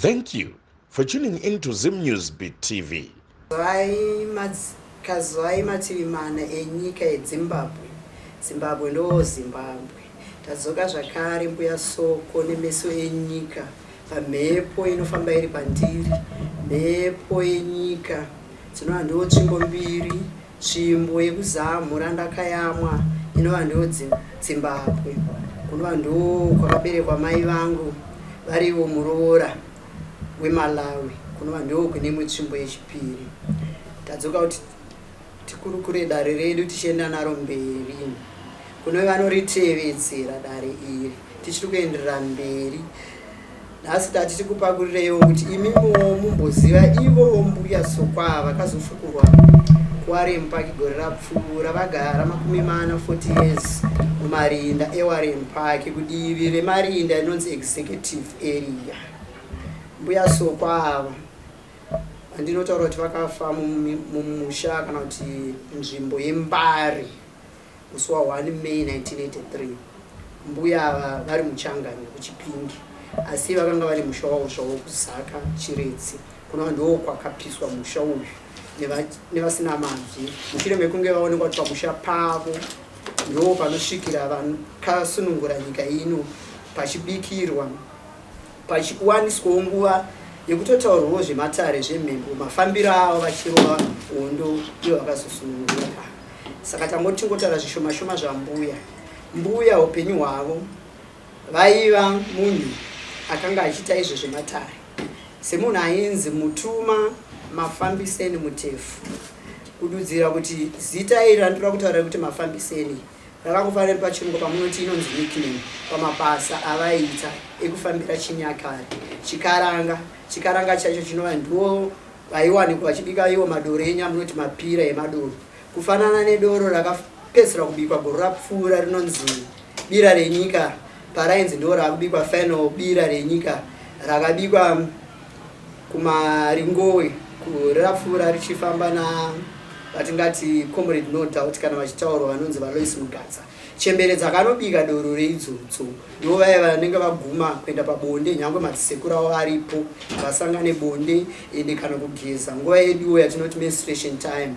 Thank you for tuning in to Zim News Beat TV. Kazwai mativi mana enyika yeZimbabwe. Zimbabwe ndo Zimbabwe. Tadzoka zvakare mbuya Soko nemeso enyika pamhepo inofamba iri pandiri. Mhepo yenyika dzinova ndiwo tsvimbo mbiri, tsvimbo yekuzamhu randakayamwa inova ndiwo Zimbabwe kunova ndo kwakaberekwa mai vangu varivo muroora weMalawi kunova ndo kune imwe tsvimbo yechipiri. Tadzoka kuti tikurukure dare redu tichienda naro mberi kune vanoritevedzera dare iri tichiri kuenderera mberi. Nhasi tati tikupakurireiwo kuti imimiwo mumboziva ivowo mbuya Sokwa vakazofukurwa kuWarren Park gore rapfuura vagara 40 40 years mumarinda eWarren Park kudivi remarinda inonzi Executive Area. Mbuya Sokwa ava vandinotaura kuti vakafa mumusha kana kuti nzvimbo yeMbare musi wa 1 May 1983. Mbuya ava vari muChangani kuChipinge asi vakanga vane musha wavo zvavo kuZaka Chiredzi kunova ndoo kwakapiswa musha uyu nevasina manzwi mushure mekunge vaonekwa kuti pamusha pavo ndoo panosvikira vakasunungura nyika ino pachibikirwa pachiwaniswawo nguva yekutotaurwawo zvematare zvemhepo mafambiro avo vachirova hondo iyo vakazosununguka. Saka tangoti tingotaura zvishoma shoma zvambuya. Mbuya upenyu hwavo vaiva munhu akanga achiita izvo zvematare semunhu ainzi Mutuma Mafambiseni Mutefu. Kududzira kuti zita iri randinoda kutaura rekuti Mafambiseni rakangofanira pachirungu pamunoti inonzi nickname pamabasa avaiita ekufambira chinyakare chikaranga. Chikaranga chacho chinova ndiwo vaiwanikwa vachibika iwo madoro enyu amunoti mapira emadoro kufanana nedoro rakapedzisira kubikwa gore rapfuura rinonzi bira renyika parainzi ndo rakubikwa final bira renyika rakabikwa kumaringowe gore rapfuura richifamba na vatingati Comrade No Doubt kana vachitaurwa vanonzi vaLois Mugatsa. Chembere dzakanobika doro reidzodzo ndivo vaya vanenge vaguma kuenda pabonde nyangwe madzisekuru avo aripo vasangane bonde ende kana kugeza nguva yeduwo yatinoti menstruation time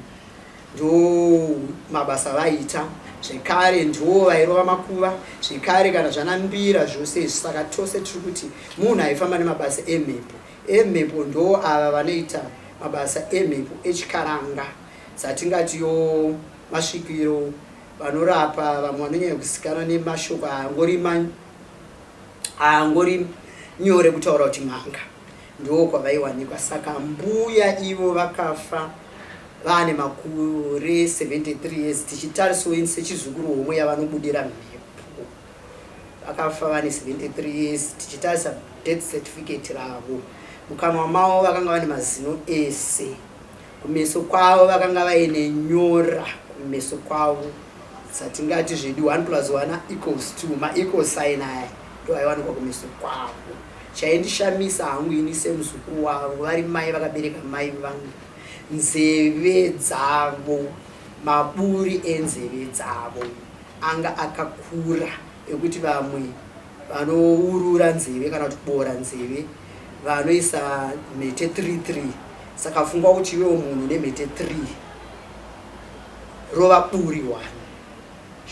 ndo mabasa vaiita zvekare ndiwo vairova makuva zvekare kana zvana mbira zvose izvi. Saka tose tiri kuti munhu aifamba nemabasa emhepo emhepo ndo ava vanoita mabasa emhepo echikaranga dzatingati yo masvikiro vanorapa vamwe vanonyanya kuzikanwa nemashoko angori nyore kutaura kuti n'anga ndo kwavaiwanikwa. Saka mbuya ivo vakafa vaane makore 73 years tichitarisawo sechizukuru homwe yavanobudira mhepo. Vakafa vane 73 years tichitarisa death certificate ravo. Mukanwa mavo vakanga vane mazino ese, kumeso kwavo vakanga vaine nyora kumeso kwavo dzatingati zvedu 1 plus 1 equals 2 maequal sign aya ndo aiwanikwa kumeso kwavo. Chaindishamisa hangu ini semuzukuru wavo vari mai vakabereka mai vangu, nzeve dzavo, maburi enzeve dzavo anga akakura ekuti vamwe vanourura nzeve kana kuti kubora nzeve vanoisa mhete 3 3. Saka funga kuti iwewo munhu nemhete 3 rova buri 1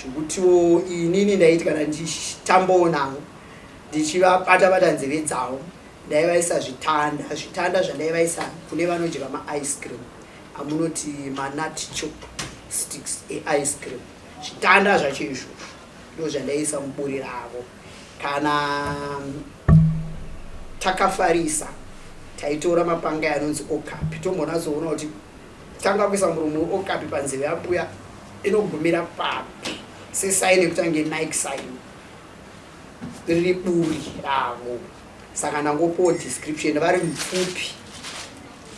zvekutiwo inini ndaiti kana ndichitambawo navo ndichivabata bata nzeve dzavo ndaivaisa zvitanda zvitanda zvandaivaisa kune vanodya maice cream amunoti manut chop sticks eice cream zvitanda zvacho izvozvo ndo zvandaiisa muburi ravo. Kana takafarisa taitora mapanga anonzi okapi tombonatsoona kuti tanga kuisa muromo weokapi panzeve yambuya inogumira papi sesaini yekutange Nike sign riri buri ravo. Saka ndangopiwo description vari mupfupi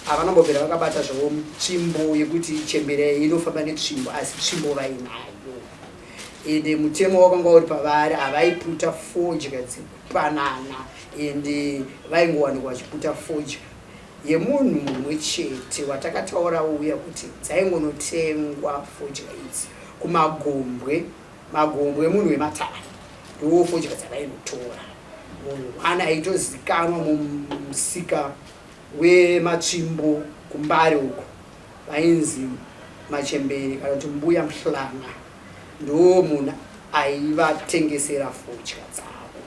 havana mbobvira vakabata zvavo tsvimbo yekuti chembere inofamba netsvimbo asi tsvimbo vainayo ende mutemo wakanga uri pavari havaiputa fodya dzekupanana ende vaingowanikwa vachiputa fodya yemunhu mumwe chete watakataura uya kuti dzaingonotengwa fodya idzi kumagombwe magombwe munhu wematare ndiwo fodya dzavainotora. Munhu ana aitozikanwa mumusika wematsvimbo kuMbare uko, vainzi Machembere kana kuti Mbuya Mhlanga, ndo munhu aivatengesera fodya dzavo.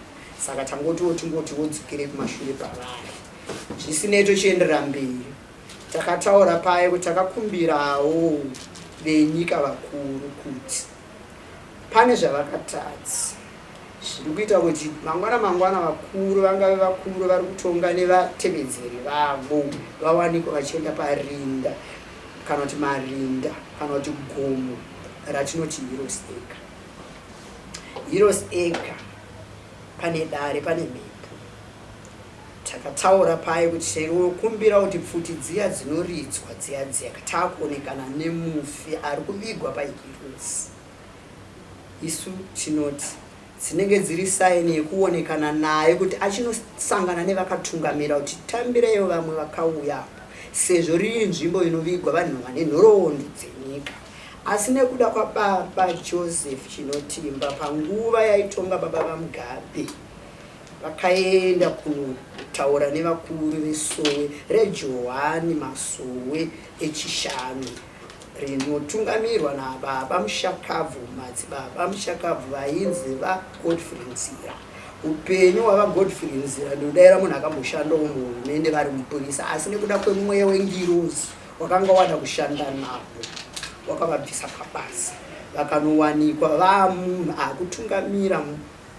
Saka tangotiwo tingoti vodzokere kumashure pavari. Zvisinei, tochienderera mberi, takataura paye kuti takakumbirawo venyika vakuru kuti pane zvavakatadza zviri kuita kuti mangwana mangwana vakuru, vangave vakuru vari kutonga nevatevedzeri vavo, vawanikwa vachienda parinda kana kuti marinda kana kuti gomo ratinoti Heroes Acre. Heroes Acre pane dare, pane mhepo. Takataura paye kuti tinokumbira kuti pfuti dziya dzinoridzwa dziya dziya taakuonekana nemufi ari kuvigwa paHeroes, isu tinoti dzinenge dziri saini yekuonekana naye kuti achinosangana nevakatungamira kuti tambireiwo vamwe vakauyapo, sezvo riri nzvimbo inovigwa vanhu vane nhoroondo dzenyika. Asi nekuda kwababa Joseph Chinotimba, panguva yaitonga baba vaMugabe, vakaenda kunotaura nevakuru vesowe reJohani Masowe eChishanu rinotungamirwa nababa Mushakabvu, madzibaba Mushakabvu vainzi vaGodfrey Nzira. Upenyu hwavaGodfrey Nzira, ndinodaira munhu akamboshandawo muhurumende vari mupurisa, asi nekuda kwemweya wengirozi wakanga wada kushanda navo, wakavabvisa pabasa, vakanowanikwa vamunhu akutungamira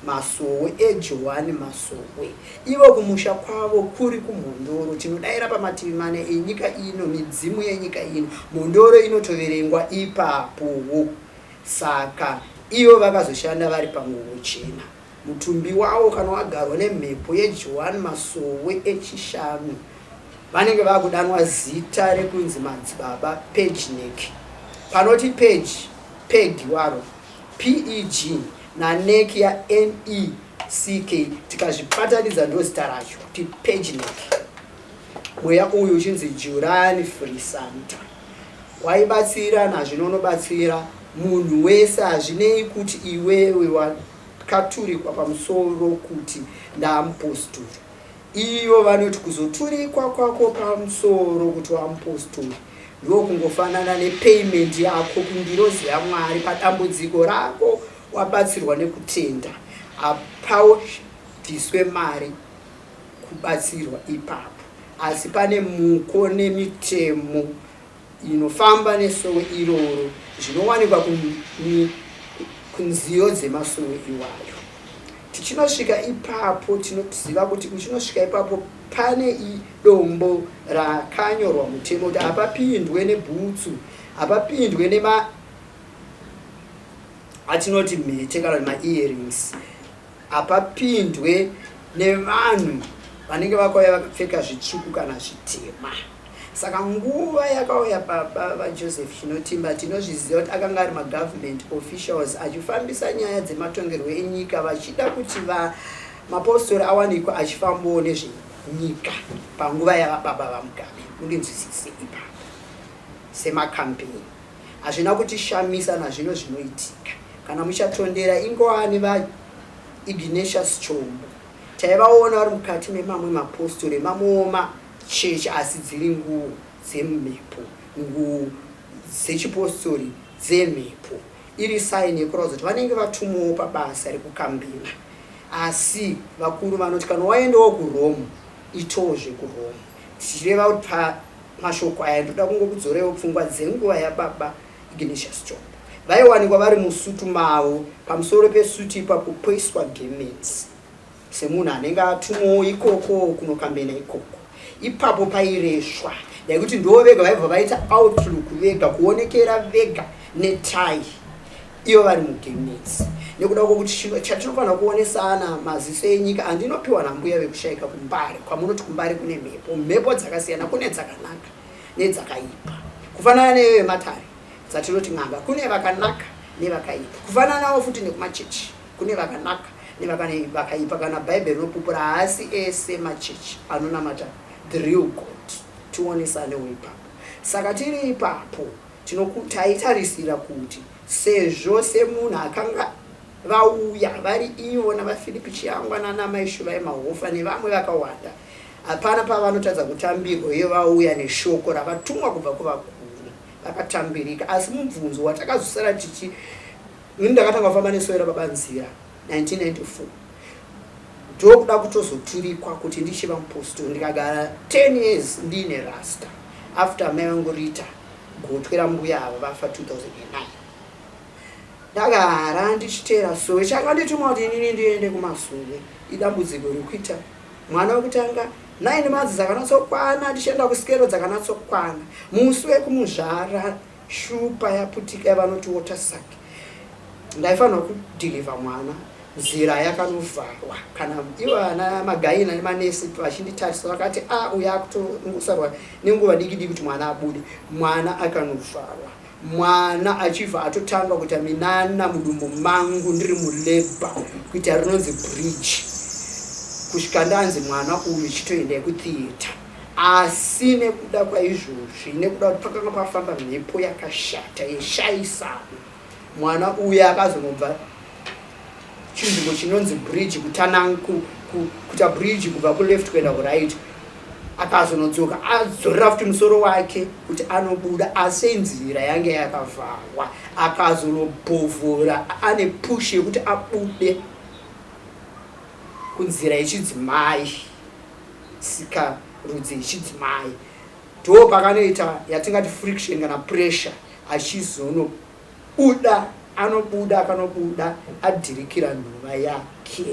masowe eJohani Masowe. Ivo kumusha kwavo kuri kuMhondoro. Tinodaira pamativi mana enyika ino, midzimu yenyika ino, Mhondoro inotoverengwa ipapowo. Saka ivo vakazoshanda vari panguvo chena. Mutumbi wavo kana wagarwa nemhepo yeJohani Masowe eChishanu, vanenge vakudanwa zita rekunzi madzibaba Pejnek. Panoti Pej, Peg waro, PEG naNek yaNECK, tikazvibatanidza ndozita racho kuti Pejnek. Mweya uyu uchinzi Jurani Frisanta waibatsira, nazvino unobatsira munhu wese. Hazvinei kuti iwewe wakaturikwa pamusoro kuti ndaamupostori. Ivo vanoti kuzoturikwa kwako pamusoro kuti wamupostori ndokungofanana nepayment yako kungirozi yaMwari padambudziko rako. Wabatsirwa nekutenda, hapabviswe mari kubatsirwa ipapo, asi pane muko nemitemo inofamba nesowe iroro zvinowanikwa kunziyo dzemasowe iwayo. Tichinosvika ipapo, tinoziva kuti uchinosvika ipapo pane idombo rakanyorwa mutemo kuti hapapindwe nebhutsu, hapapindwe nema atinoti mhete kana maearrings, hapapindwe nevanhu vanenge vakauya vakapfeka zvitsvuku kana zvitema. Saka nguva yakauya baba vaJoseph Chinotimba, tinozviziva kuti akanga ari magovernment officials achifambisa nyaya dzematongerwo enyika, vachida kuti mapostori awanikwe achifambawo nezvenyika panguva yavababa vaMugabe. Mundinzwisise ipapo, semacampaign hazvina kutishamisa. Nazvino zvinoitika. Kana muchatondera ingowani vaIgnatius Chombo, taivaona vari mukati memamwe mapostori emamwewo machechi, asi dziri nguo dzemhepo, nguo dzechipostori dzemhepo, iri saini yekuratidza kuti vanenge vatumwawo pabasa rekukambina. Asi vakuru vanoti kana waendawo kuRome, itowo zvekuRome. Tichireva kuti pamashoko aya ndoda kungokudzorewo pfungwa dzenguva yababa Ignatius Chombo. Vaiwanikwa vari musutu mavo, pamusoro pesutu ipapo poiswa gemenzi semunhu anenge atumwawo ikoko kunokambena ikoko. Ipapo paireswa nekuti ndo vega vaibva vaita outlook vega, kuonekera vega netai, ivo vari mugemenzi, nekuda kwokuti chatinofanira kuonesana maziso enyika andinopiwa nambuya vekushayika kuMbare. Kwamunoti kuMbare kune mhepo, mhepo dzakasiyana, kune dzakanaka nedzakaipa, kufanana nevematare dzatinoti n'anga, kune vakanaka nevakaipa. Kufananawo futi nekumachechi, kune vakanaka nevakaipa. Kana Bhaibheri rinopupura, haasi ese machechi anonamata the real God. Tionesanewo ipapo. Saka tiri ipapo, taitarisira kuti sezvo semunhu akanga Vauya vari ivo navaPhilip Chiyangwa nanaMai Shuvai Mahofa nevamwe vakawanda. Hapana pavanotadza kutambirwa uye vauya neshoko ravatumwa kubva kuvakuru. Vakatambirika. Asi mubvunzo watakazosara tichi ini ndakatanga kufamba nesowe rababa Nzira 1994 ndokuda kutozoturikwa kuti ndichiva mupostori ndikagara 10 years ndiine rasta after amai vangu Rita gotwe rambuya ava vafa 2009. Ndagara ndichiteera sowe chakandituma kuti inini ndiende kumasowe idambudziko rekuita mwana wekutanga 9 months dzakanatsokwana ndichienda kusikero dzakanatsokwana musi wekumuzvara shupa yaputika yavanoti water sack ndaifanirwa kudhilivha mwana nzira yakanovharwa kana ivo ana magaina nemanesi vachinditarisa vakati a ah, uyo akutongosarwa nenguva diki diki kuti mwana abude mwana akanovharwa Mwana achibva atotanga kuita minana mudumbu mangu ndiri mulabour kuita rinonzi bridge kusvika ndanzi mwana uyu chitoendai kutheatre asi nekuda kwaizvozvi nekuda kuti pakanga pafamba mhepo yakashata yeshaisano mwana uyu akazonobva chinzvimbo chinonzi bridge kutananku kuita bridge kubva kuleft kuenda kuright akazonodzoka adzorera futi musoro wake kuti anobuda asi nzira yange yakavharwa akazonobhovhora ane push yekuti abude kunzira yechidzimai sika rudzi yechidzimai ndo pakanoita yatingati friction kana pressure achizono Buda anobuda akanobuda adhirikira nhova yake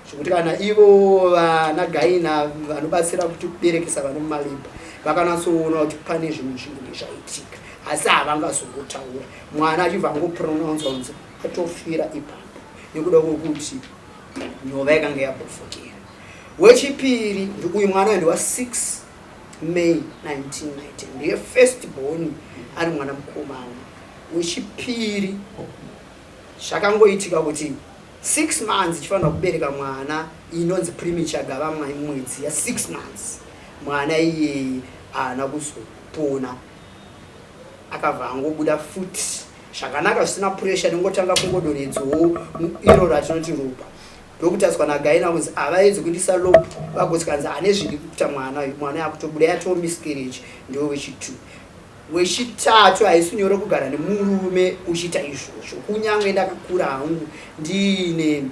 zvekuti kana ivo vana gaina vanobatsira kuti kuberekesa vana mumalebha vakanatsoona kuti pane zvinhu zvinenge zvaitika asi havangazongotaura mwana achibva angopronounsa kunzi atofira ipapo nekuda kwekuti nhova yakanga yabhofokera wechipiri uyu mwana uyu ndewa 6 May 1990 ndiye first born ari mwana mukomana wechipiri zvakangoitika kuti 6 months ichifanira kubereka mwana inonzi premature gava mwedzi ya 6 months mwana iyeye haana kuzopona akabva angobuda futi zvakanaka zvisina pressure nengotanga kungodonhedzowo iro ratinoti ropa Ndokutariswa naGaina kunzi havaedzi kundisa lob vagoti kanzi ane zviri kuita mwana uyu mwana yakutobuda yatoo miscarriage ndiwo wechitwo wechitatu haisi nyore kugara nemurume uchiita izvozvo kunyange ndakakura hangu ndiine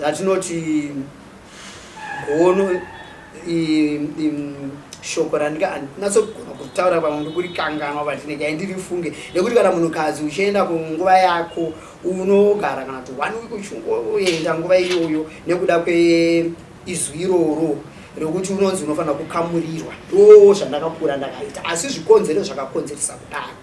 ratinoti gono shoko randinyatsogona kutaura pamwe ndikurikanganwa but regai ndirifunge nekuti kana munhukadzi uchienda kunguva yako unogara kana kuti one week uchingoenda nguva iyoyo nekuda kweizwi iroro rekuti unonzi unofanira kukamurirwa ndo zvandakakura ndakaita asi zvikonzero zvakakonzeresa kudaro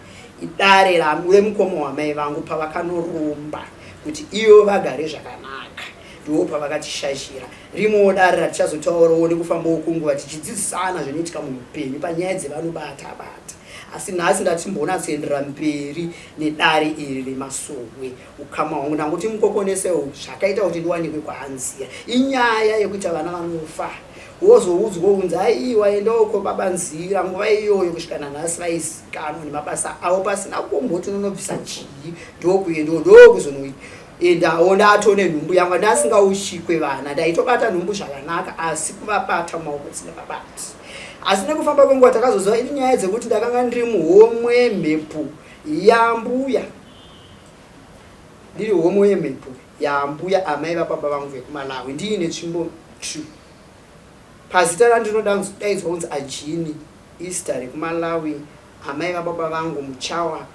idare remukoma wamai vangu pavakanoromba kuti iyo vagare zvakanaka ndipo pavakatishashira rimwewo dare ratichazotaurawo nekufambawo kunguva tichidzidzisana zvinoitika muupenyu panyaya dzevanobata bata asi nhasi ndatimbonatsoenderera mberi nedare iri remasowe ukama hwangu ndangoti mukokonesewo zvakaita kuti ndiwanikwe kwaanziya inyaya yekuita vana vanofa wozoudzwa unzi aiwa endoko baba nzira nguva iyoyo kusvika nanhasi vaizikanwa nemabasa avo pasina kumboti unonobvisa chii ndokuendawo ndokuzonoendawo ndatone nhumbu yangu ndasingauchikwe vana ndaitobata nhumbu zvakanaka asi kuvabata maoko dzisingavabati asi nekufamba kwenguva takazoziva iri nyaya dzekuti ndakanga ndiri muhomwe mhepo yambuya ndiri homwe yemhepo yaambuya amai vababa vangu vekumalawi ndiine tsvimbo two pazita randinodaidzwa kunzi ajini easter rekumalawi amai vababa vangu muchawa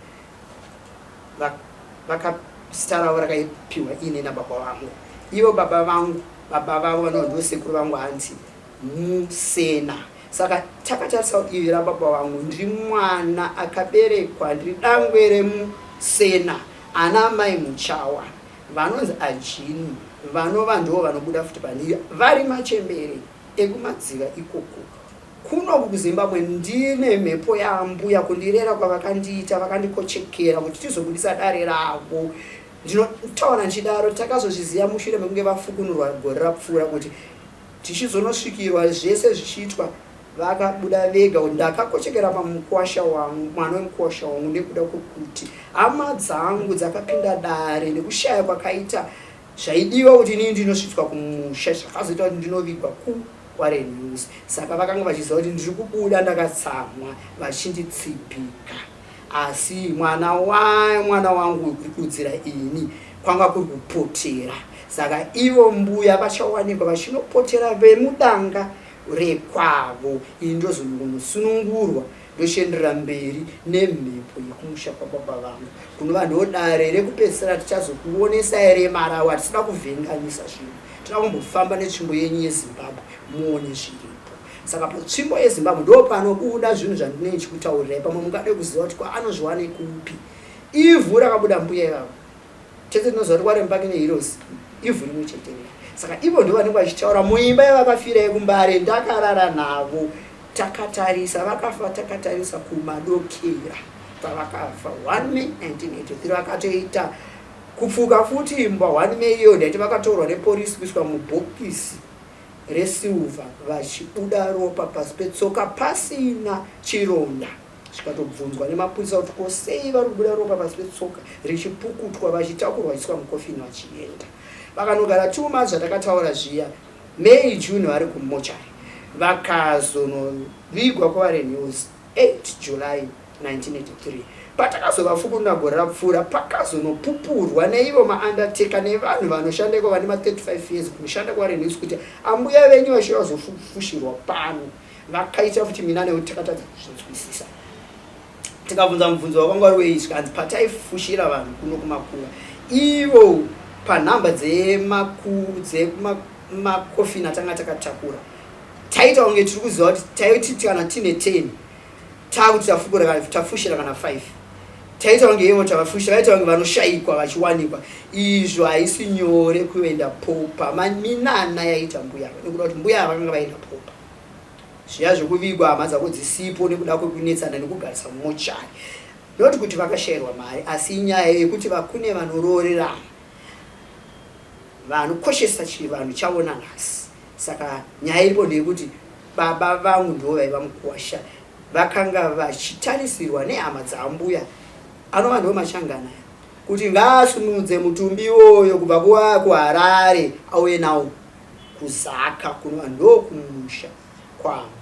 vaka zita ravo rakaipiwa ini nababa vangu ivo baba vangu baba vavo vanova ndosekuru vangu hanzi Musena. Saka takatarisa divi rababa vangu, ndiri mwana akaberekwa, ndiri dangwe reMusena, ana amai Muchawa vanonzi Ajini vanova ndivo vanobuda futi pandiri vari machembere ekumadziva ikoko. Kunoku kuZimbabwe ndine mhepo yaambuya kundirera kwavakandiita vakandikochekera kuti tizobudisa dare ravo. Ndinotaura ndichidaro takazozviziva mushure mekunge vafukunurwa gore rapfuura kuti Tichizonosvikirwa zvese zvichiitwa Vakabuda vega kuti ndakakochekera pamukwasha wangu, mwana wemukwasha wangu, nekuda kwekuti hama dzangu dzakapinda dare nekushaya kwakaita zvaidiwa kuti inini ndinosvitswa kumusha, zvakazoita kuti ndinovigwa kuWarren Hills. Saka vakanga vachiziva kuti ndiri kubuda ndakatsamwa, vachinditsipika. Asi mwana wamwana wangu wekududzira ini kwanga kuri kupotera, saka ivo mbuya vachawanikwa vachinopotera vemudanga rekwavo. Ini ndozonosunungurwa ndochienderera mberi nemhepo yekumusha kwababa vangu, kunova ndo dare rekupedzisira tichazokuonesai remarawa. Hatisida kuvhenganisa zvinhu, tinoda kumbofamba netsvimbo yenyu yeZimbabwe muone zviripo. Saka patsvimbo yeZimbabwe ndo panobuda zvinhu zvandinenge chikutaurirai. Pamwe mungade kuziva kuti kwaanozviwane kupi ivhu rakabuda mbuya ivavo. Tese tinoziva kuti kwaRembaki neHeroes ivhu rimwe chete riya. Saka ivo ndo vanenge vachitaura muimba yavakafira yekuMbare. Ndakarara navo takatarisa, vakafa takatarisa kumadokera pavakafa 1 May 1983. Vakatoita kupfuka futi imba 1 May iyo, ndaiti vakatorwa nepolisi kuiswa mubhokisi resilver, vachibuda ropa pasi petsoka pasina chironda. Zvikatobvunzwa nemapurisa kuti ko sei vari kubuda ropa pasi petsoka, richipukutwa, vachitakurwa vachiiswa mukofini vachienda. Vakanogara 2 months zvatakataura zviya, May, June vari kumochari. Vakazonovigwa kuWarren Hills 8 July 1983. Patakazovafukunura gore rapfuura, pakazonopupurwa neivo maundertaker nevanhu vanoshanda iko vane ma35 years kunoshanda kuWarren Hills kuti ambuya venyu vachiuya kuzofushirwa pano, vakaita futi minana yekuti takatadza kuzvinzwisisa. Tikabvunza mubvunzo wakanga uri wei, zvikanzi pataifushira vanhu kuno kumakuva, ivo panhamba dzemakofini atanga takatakura, taita kunge tiri kuziva kuti taiti kana tine 10 takuti tafukura tafushira kana 5, taita kunge ivo tavafushira, vaita kunge vanoshayikwa vachiwanikwa. Izvo haisi nyore kuenda popa minana yaita mbuya, nekuda kuti mbuya vakanga vaenda popa zviya zvekuvigwa hama dzako dzisipo nekuda kwekunetsana nekugarisa mumochari. Not kuti vakashayirwa mari, asi inyaya yekuti vakune vanoroorerana vanokoshesa chivanhu chavo nanhasi. Saka nyaya iripo ndeyekuti baba vangu ndivo vaiva mukuwasha, vakanga vachitarisirwa nehama dzaambuya, anova ndivo machangana, kuti ngaasimudze mutumbi iwoyo kubva kuHarare auye nawo kuZaka, kunova ndokumusha kwaambuya.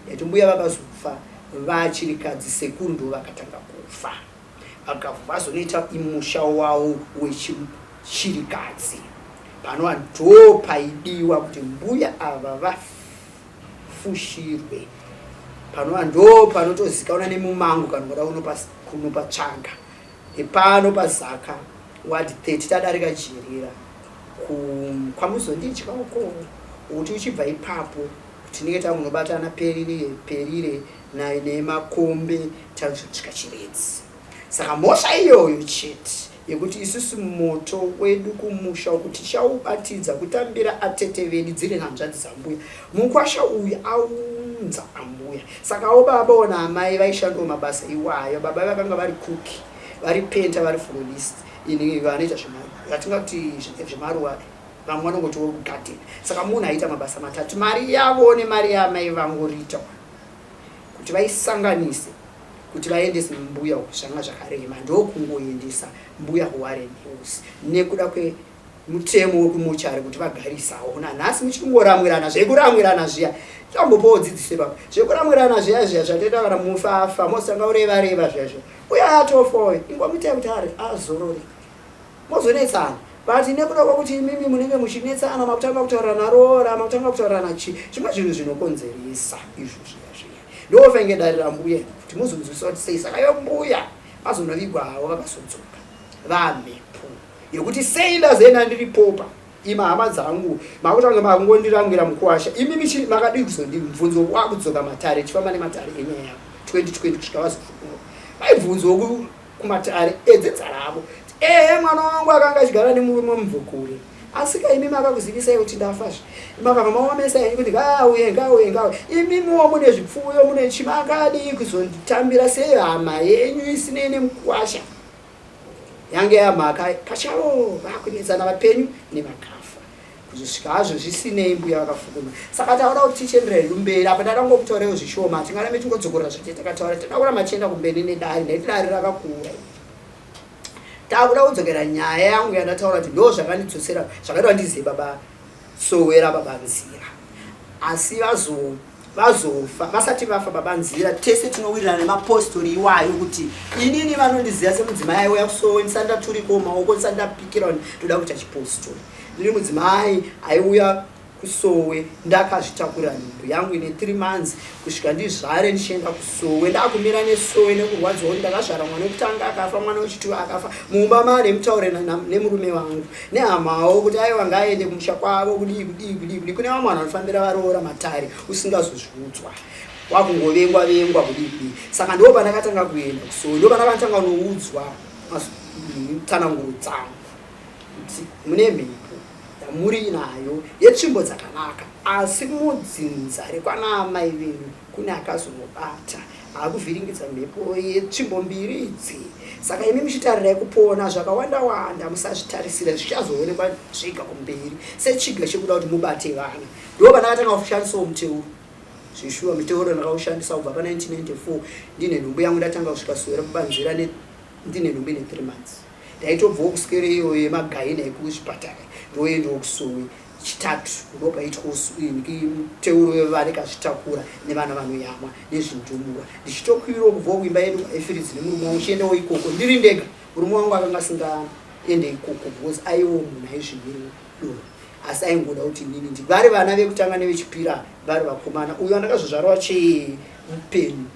Yati mbuya vakazofa vachirikadzi, sekuru ndo vakatanga kufa, vakabva vazonoita imusha wavo wechirikadzi, panova ndo paidiwa kuti mbuya ava vafushirwe, panova ndo panotozikanwa nemumango kana kuda kunopatsvaga epano paZaka ward 30, tadarika Jirira kwaMuzondidya uko. Kuti uchibva ipapo tinenge takunobatana Perire, Perire neMakombe, tazosvika Chiredzi. Saka mhosva iyoyo chete yekuti isusu moto wedu kumusha uku tichaubatidza kutambira atete vedu dziri hanzvadzi dzambuya, mukwasha uyu aunza ambuya. Sakawo baba naamai vaishandawo mabasa iwayo. Baba vakanga vari kuki, vari painter, vari florist, ini vanoita zvatingati zvemaruva, vamwe vanongotiwo garden. Saka munhu aiita mabasa matatu, mari yavo nemari yaamai vangu Rita, kuti vaisanganise kuti vaendese mbuya uku zvanga zvakarema. Ndokungoendesa mbuya kuWarren Hills nekuda kwemutemo wekumochari kuti vagarisawo. Nanhasi muchingoramwirana zvekuramwirana zviya, tambopawo dzidziso ipapo, zvekuramwirana zviya zviya zvatoita kana mufa afa, mosanga ureva reva zviya zviya, uye atofawo, ingomuitai kuti ari azorore, mozonetsana. But nekuda kwekuti imimi munenge muchinetsana, makutanga kutaurirana roora, makutanga kutaurirana chi zvimwe zvinhu zvinokonzeresa izvo zviya zviya. Ndofenge dare rambuya kuti muzonzwisisa kuti sei. Saka yo mbuya vazonovigwa havo, vakazodzoka vamhepo yekuti sei ndazoenda ndiri popa, ima hama dzangu makutanga makungondiramwira mukuwasha, imi makadii kuzondibvunzo? Wakudzoka matare, tichifamba nematare enyaya yavo 2020 kusvika vazofukunwa, vaibvunzwa kumatare edzidza ravo, ehe, mwana wangu akanga achigara nemurume mubvukure, asi ka imi makakuzivisai kuti ndafazve, makabva maomesa henyu kuti ngauye, ngauye, ngauye. Imimiwo mune zvipfuyo, mune chi, makadii kuzonditambira sehama yenyu isinei nemukuwasha? Yange yamhaka pachavo, vakunetsana vapenyu nevakafa. Kuzosvika hazvo zvisinei mbuya vakafukuma. Saka takuda kuti tichienderera hedu mberi apa ndada kungokutaurewo zvishoma hatingarambe tingodzokorora zvate takataura tinoda kuramba tichienda kumberi nedare nekuti dare rakakura takuda kudzokera nyaya yangu yandataura kuti ndo zvakandidzosera zvakaita ndizive baba sowera baba nzira asi vazo vazofa vasati vafa baba nzira tese tinowirirana nemapostori iwayo kuti inini vanondiziva semudzimai aiuya kusowe ndisati ndaturikawo maoko ndisati ndapikira ndoda kuita chipostori ndiri mudzimai aiuya kusowe ndakazvitakura nhumbu yangu ine 3 months kusvika ndizvare ndichienda kusowe ndakumira nesowe nekurwadziwa kuti ndakazvara mwana wekutanga akafa mwana wechitu akafa mumba mane mutaure nemurume wangu nehamawo kuti aiwa ngaaende kumusha kwavo kudii kudii kudii kudii kune vamwe vanhu vanofambira varoora matare usingazozviudzwa wakungovengwa vengwa kudii kudii saka ndo pandakatanga kuenda kusowe ndo pandakatanga kunoudzwa tsananguro dzangu kuti mune mhepo yamuri nayo yetsvimbo dzakanaka asi mudzinza rekwana amai venyu kune akazonobata akuvhiringidza mhepo yetsvimbo mbiri idzi saka imi muchitarirai kupona zvakawanda wanda musazvitarisira zvichazoonekwa zvega kumberi sechiga chekuda kuti mubate vana ndo pandakatanga kushandisawo muteuro zvishuwa muteuro ndakaushandisa kubva pa 1994 ndine nhumbu yangu ndatanga kusvika sowera kubanzira ndine nhumbu ine 3 months ndaitobvawo kuswero iyoyo yemagaina ekuzvipatara ndoendawo kusowe Chitatu ndopaitwa muteuro wevanekazvitakura nevana vanoyamwa nezvindumurwa. Ndichitokwirawo kubvawo kuimba yedu kwaEfiridzi nemurume wangu chiendawo ikoko ndiri ndega. Murume wangu akanga asingaende ikoko because aiwo munhu aizvimiriwo doro asi aingoda kuti inini ndi vari vana vekutanga nevechipira vari vakomana uyo andakazozvarwa chee mupenyu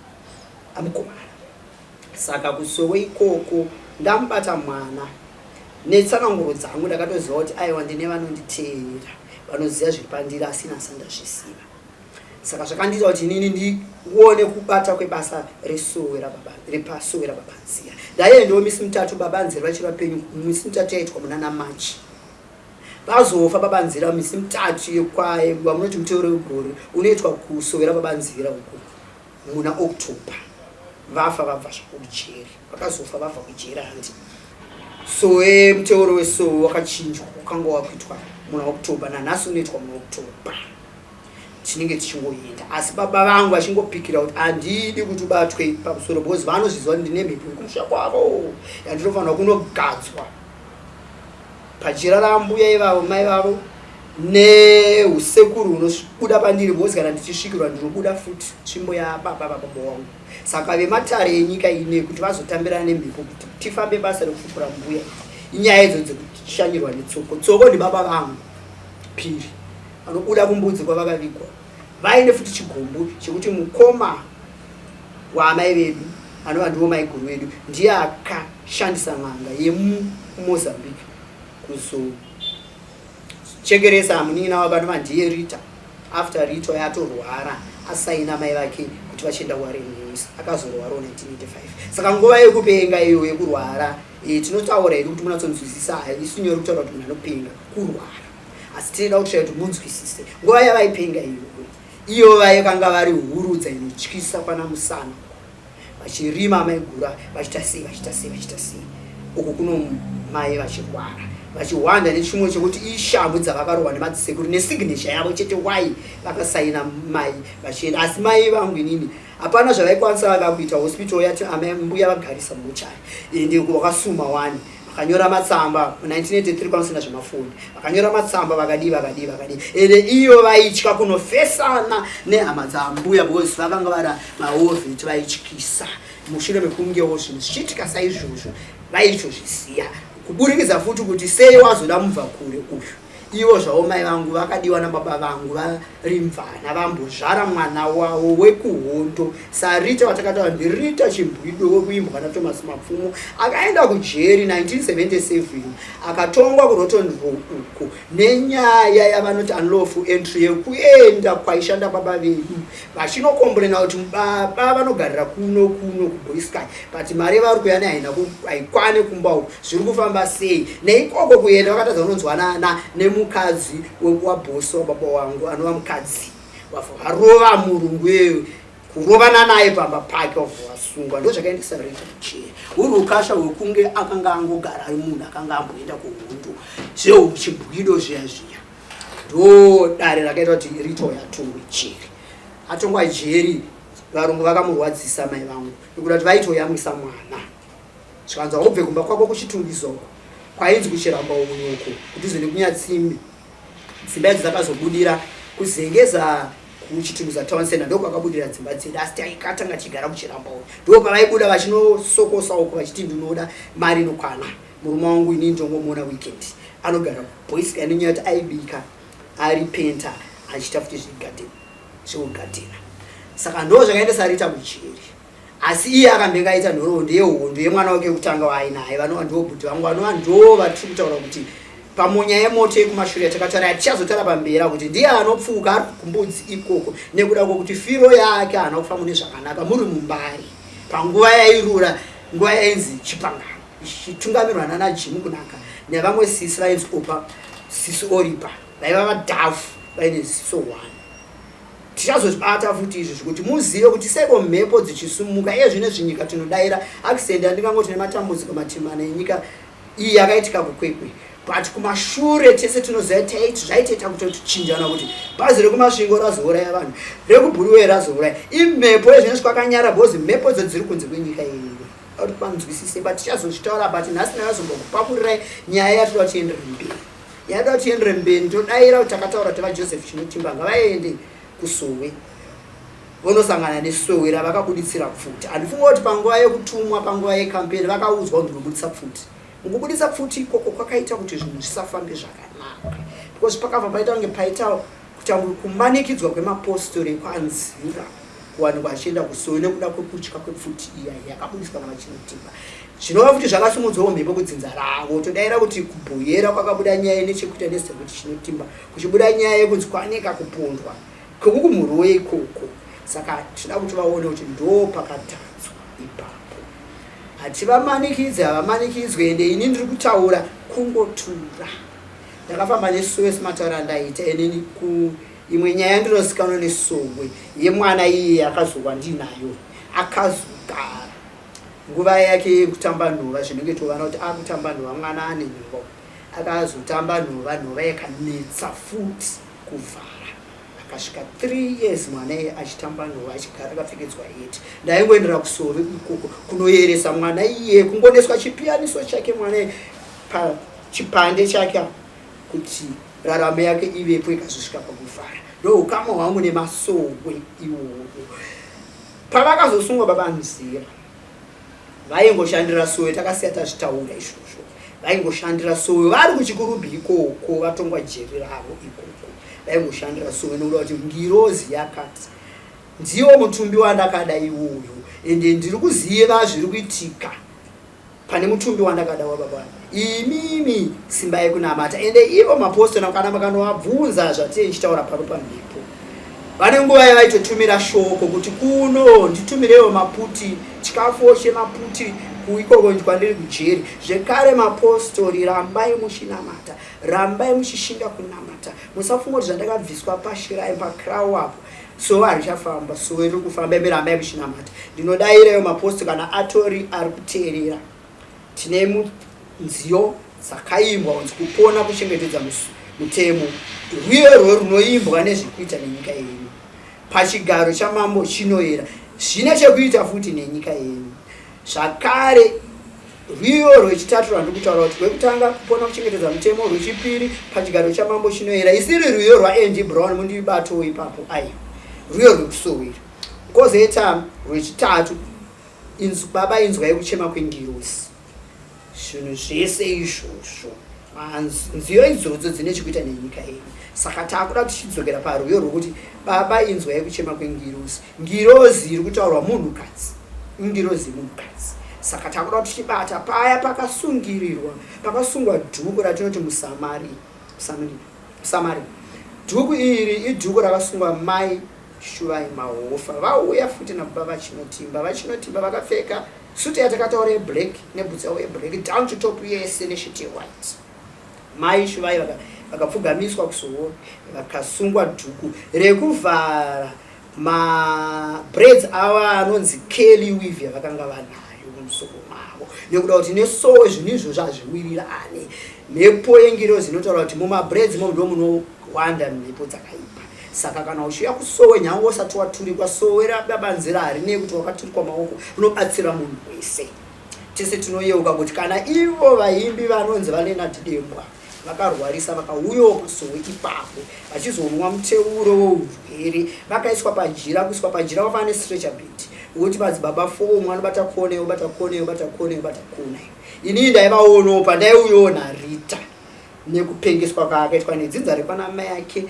amukomana Saka kusowe ikoko ndamubata mwana netsananguro dzangu ndakatoziva kuti aiwa ndine vanonditeerera vanoziva zviri pandiri asi ini asati ndazviziva. Saka zvakandiita kuti inini ndione kubata kwebasa resowe rababa repasowe rababa Nzira. Ndaiendawo misi mitatu baba Nzira vachiri vapenyu misi mitatu yaitwa munana March. Vazofa baba Nzira misi mitatu yekwaye vamunoti muteuro wegore unoitwa kusowe rababa Nzira uko. Muna October vafa vabva zvavo kujeri vakazofa vabva kujeri handi sowe muteuro wesowe wakachinjwa wakanga wakuitwa muna October nanhasi unoitwa muna October tinenge tichingoenda asi baba vangu vachingopikira kuti handidi kuti ubatwe pamusoro because vanozviziva kuti ndine mhepo yekumusha kwavo yandinofanirwa kunogadzwa pajira raambuya ivavo mai vavo neusekuru hunobuda pandiri because kana ndichisvikirwa ndinobuda futi tsvimbo yababa vababa wangu saka vematare enyika ine kuti vazotambirana nemhepo kuti tifambe basa rekufukura mbuya inyaya idzo dzekushanyirwa netsoko tsoko ndibaba vangu piri vanobuda kumbudzi kwavakavigwa vaine futi chigumbu chekuti mukoma waamai vedu anova ndiwo maiguru vedu ndiye akashandisa n'anga yemumozambique kuzochekeresa munin'ina wake anova ndiye rita after rita yatorwara asaina mai vake kuti vachienda kuwarren news akazorwarawo 1985 saka nguva yekupenga iyo yekurwara e, tinotaura hedu kuti munatsonzwisisa haisi nyore kutaura kuti munhu anopenga kurwara asi tinoda kuti kuti munzwisise nguva yavaipenga iyoyo iyo vaikanga vari hurudza inotyisa kwana musana vachirima amaigura vachiita sei vachiita sei vachiita sei uku kuno mai vachirwara vachihwanda nechimwe chekuti ishamhu dzavakarohwa nemadzisekuru nesignature yavo chete wai vakasaina mai vachienda asi mai vangu inini hapana zvavaikwanisa vakakuita hospital yati amai mbuya vagarisa muchari ende wakasuma wani vakanyora matsamba 1983 kwamusina zvemafoni vakanyora matsamba vakadii vakadii vakadii ende iyo vaitya kunofesana nehama dzambuya because vakanga vari maovheti vaityisa mushure mekungewo zvinhu zvichiitika saizvozvo vaitozvisiya kuburikidza futi kuti sei wazoda mubva kure uyu Ivo zvavo mai vangu vakadiwa nababa vangu vari mvana vambozvara mwana wavo wekuhondo saRita watakataura ndiRita Chimbwido wekuimbwa naThomas Mapfumo akaenda kujeri 1977 akatongwa kuRotonville uko nenyaya yavanoti unlawful entry yekuenda kwaishanda baba vedu vachinokomburena kuti baba vanogarira kuno kuno kuBoysky but mari yavari kuya nayo haina haikwane kumba uku zviri kufamba sei neikoko kuenda vakatadza kunonzwanana nemukadzi wabhosi wababa wangu anova mukadzi varova murungu iyeyo kurovana naye pamba pake wabva vasungwa ndo zvakaendesa rita kucheri uri ukasha hwekunge akanga angogara ari munhu akanga amboenda kuhondo zveuchibwido zviya zviya. Ndo dare rakaita kuti Rita uyo atongwe jeri. Atongwa jeri, varungu vakamurwadzisa mai vangu nekuda kuti vaitoyamwisa mwana. Zvikanzi haubve kumba kwako kuChitungwiza uko kwainzi kuChiramba uyo uko kudhuze nekuNyatsimbi. Dzimba idzi dzakazobudira kuZengeza kuChitungwiza town center, ndokwakabudira dzimba dzedu, asi taikatanga tichigara kuChiramba uyo. Ndo pavaibuda vachinosokosa uko vachiti ndinoda mari inokwana murume wangu, inini ndongomuona weekend, anogara boys nenyaya kuti aibika ari painter achiita futi zvegarden, zvekugadhena. Saka ndo zvakaendesa Rita kujeri. Asi iye akambenge aita nhoroondo yehondo yemwana wake wekutanga waainaye, vanova ndo bhudhi vangu, vanova ndo vatiri kutaura kuti pamonya yemoto yekumashure yatakataura, yatichazotaura pamberi, kuti ndiye anopfuka ari kumbudzi ikoko nekuda kwokuti firo yake haana kufa mune zvakanaka muri muMbare panguva yairura, nguva yainzi Chipangano ichitungamirwa nana Jimu Kunaka nevamwe sisi vainzi Opa, sisi Oripa, vaiva vadhafu vaine ziso one. Tichazozvibata futi izvi zvekuti muzive kuti seko mhepo dzichisumuka iye zvine zvinyika tinodaira accident yandingangoti nematambudziko matimana enyika iyi yakaitika kuKwekwe, but kumashure tese tinoziva taiti zvaitoita kutotichinjana kuti bhazi rekuMasvingo razouraya vanhu, rekuBuruwe razouraya. Imhepo yezvinezvi kwakanyara because mhepo dzo dziri kunze kwenyika iyi kuti panzwisise, but tichazozvitaura. But nhasi ndakazombokupakurirai nyaya yatoda kuti tienderere mberi, yatoda kuti tienderere mberi. Todaira kuti takataura kuti vaJoseph Chinotimba ngavaende kusowe vonosangana nesowe ravakabuditsira pfuti. Handifunga kuti panguva yekutumwa, panguva yekampeni, vakaudzwa kuti ndinobudisa pfuti. Mukubudisa pfuti ikoko kwakaita kuti zvinhu zvisafambe zvakanaka because pakabva paita kunge paita kuita kumanikidzwa kwemapostori ekwanzira kuwanikwa achienda kusowe nekuda kwekutya kwepfuti iya yakabudiswa navaChinotimba, zvinova futi zvakasimudzwawo mhepo kudzinza ravo. Todaira kuti kuBhoyera kwakabuda nyaya nechekuita nezita kuti Chinotimba, kuchibuda nyaya yekunzi kwaneka kupondwa kwekukumhuruwe ikoko. Saka tinoda kuti vaone kuti ndo pakatadzwa ipapo. Hativamanikidzi, havamanikidzwe. Ende ini ndiri kutaura kungotura, ndakafamba nesowe semataura andaita inini. Ku imwe nyaya ndinozikanwa nesowe yemwana iye akazorwa ndinayo, akazogara nguva yake yekutamba nhova, zvinenge tovana kuti akutamba nhova, mwana ane nhova, akazotamba nhova, nhova yakanetsa futi kuvhara. Akasvika 3 years mwana iye achitamba nhova, achigara akapfekedzwa heti. Ndaingoendera kusove ikoko kunoyeresa mwana iye, kungoneswa chipiyaniso chake mwana iye pachipande chake kuti raramo yake ivepo, ikazosvika pakuvhara. Ndo ukama hwangu nemasowe iwowo. Pavakazosungwa baba Nzira, vaingoshandira sowe, takasiya tazvitaura izvozvo. Vaingoshandira sowe vari kuChikurubhi ikoko, vatongwa jeri ravo ikoko, vaingoshandira sowe nekuda kuti ngirozi yakati ndiwo mutumbi wandakada iwoyo, ende ndiri kuziva zviri kuitika pane mutumbi wandakada wababa. Imimi simbai kunamata. Ende ivo mapostora kana makanovabvunza zvatee ichitaura pano pamhepo, vane nguva yavaitotumira shoko kuti kuno nditumirewo maputi, chikafu chemaputi kuikoko kwandiri kujeri. Zvekare mapostori, rambai muchinamata, rambai muchishinga kunamata. Musafunga kuti zvandakabviswa pashirai pakrau apo sowe harichafamba. Sowe riri kufamba, imi rambai muchinamata. Ndinodaireyo mapostori kana atori ari kuteerera, tine nziyo dzakaimbwa kunzi kupona kuchengetedza mutemo, rwiyo rwo runoimbwa nezvekuita nenyika yenyu, pachigaro chamambo chinoyera, zvine chekuita futi nenyika yenyu. Zvakare rwiyo rwechitatu rwandiri kutaura kuti rwekutanga kupona kuchengetedza mutemo, rwechipiri pachigaro chamambo chinoyera, isiri rwiyo rwaAndy Brown, mundibatowo ipapo, aiwa, rwiyo rwekusowera. Kwozoita rwechitatu, baba inzwai kuchema kwengirosi. Zvinhu zvese izvozvo, nziyo idzodzo dzine chekuita nenyika yedu. Saka taakuda tichidzokera parwiyo rwokuti baba inzwai kuchema kwengirozi. Ngirozi iri kutaurwa munhukadzi, ingirozi yemunhukadzi. Saka takuda kuti tichibata paya pakasungirirwa, pakasungwa dhuku ratinoti musamari, musamari. Dhuku iri idhuku rakasungwa mai Shuvai Mahofa vauya futi nababa vaChinotimba. VaChinotimba vakapfeka suti yatakataura yeblack nebhutsu yavo yeblack down to top yese neshiti yewhite. Mai Shuvai vakapfugamiswa kusowo, vakasungwa dhuku rekuvhara mabraids ava anonzi curly weave yavakanga vanayo. mumusoro mavo nekuda kuti nesowe zvinhu izvozvo hazviwirirane. Mhepo yengirozi inotaura kuti mumabraids imomo ndo munowanda mhepo dzakaipa. Saka kana uchiuya kusowe nyange usati waturikwa, sowe rababanzira harinei kuti wakaturikwa maoko, rinobatsira munhu wese. Tese tinoyeuka kuti kana ivo vaimbi vanonzi vaLeonard Dembwa vakarwarisa vakauyawo pasowe ipapo vachizonwa muteuro weurwere, vakaiswa pajira, kuiswa pajira vafana nestretcher bed wekuti madzibaba four, umwe anobata kona, obata kona, obata kona, obata kona. Inini ndaivaonawo pandaiuyawo naRita nekupengeswa kwaakaitwa nedzinza rekwana mai ake,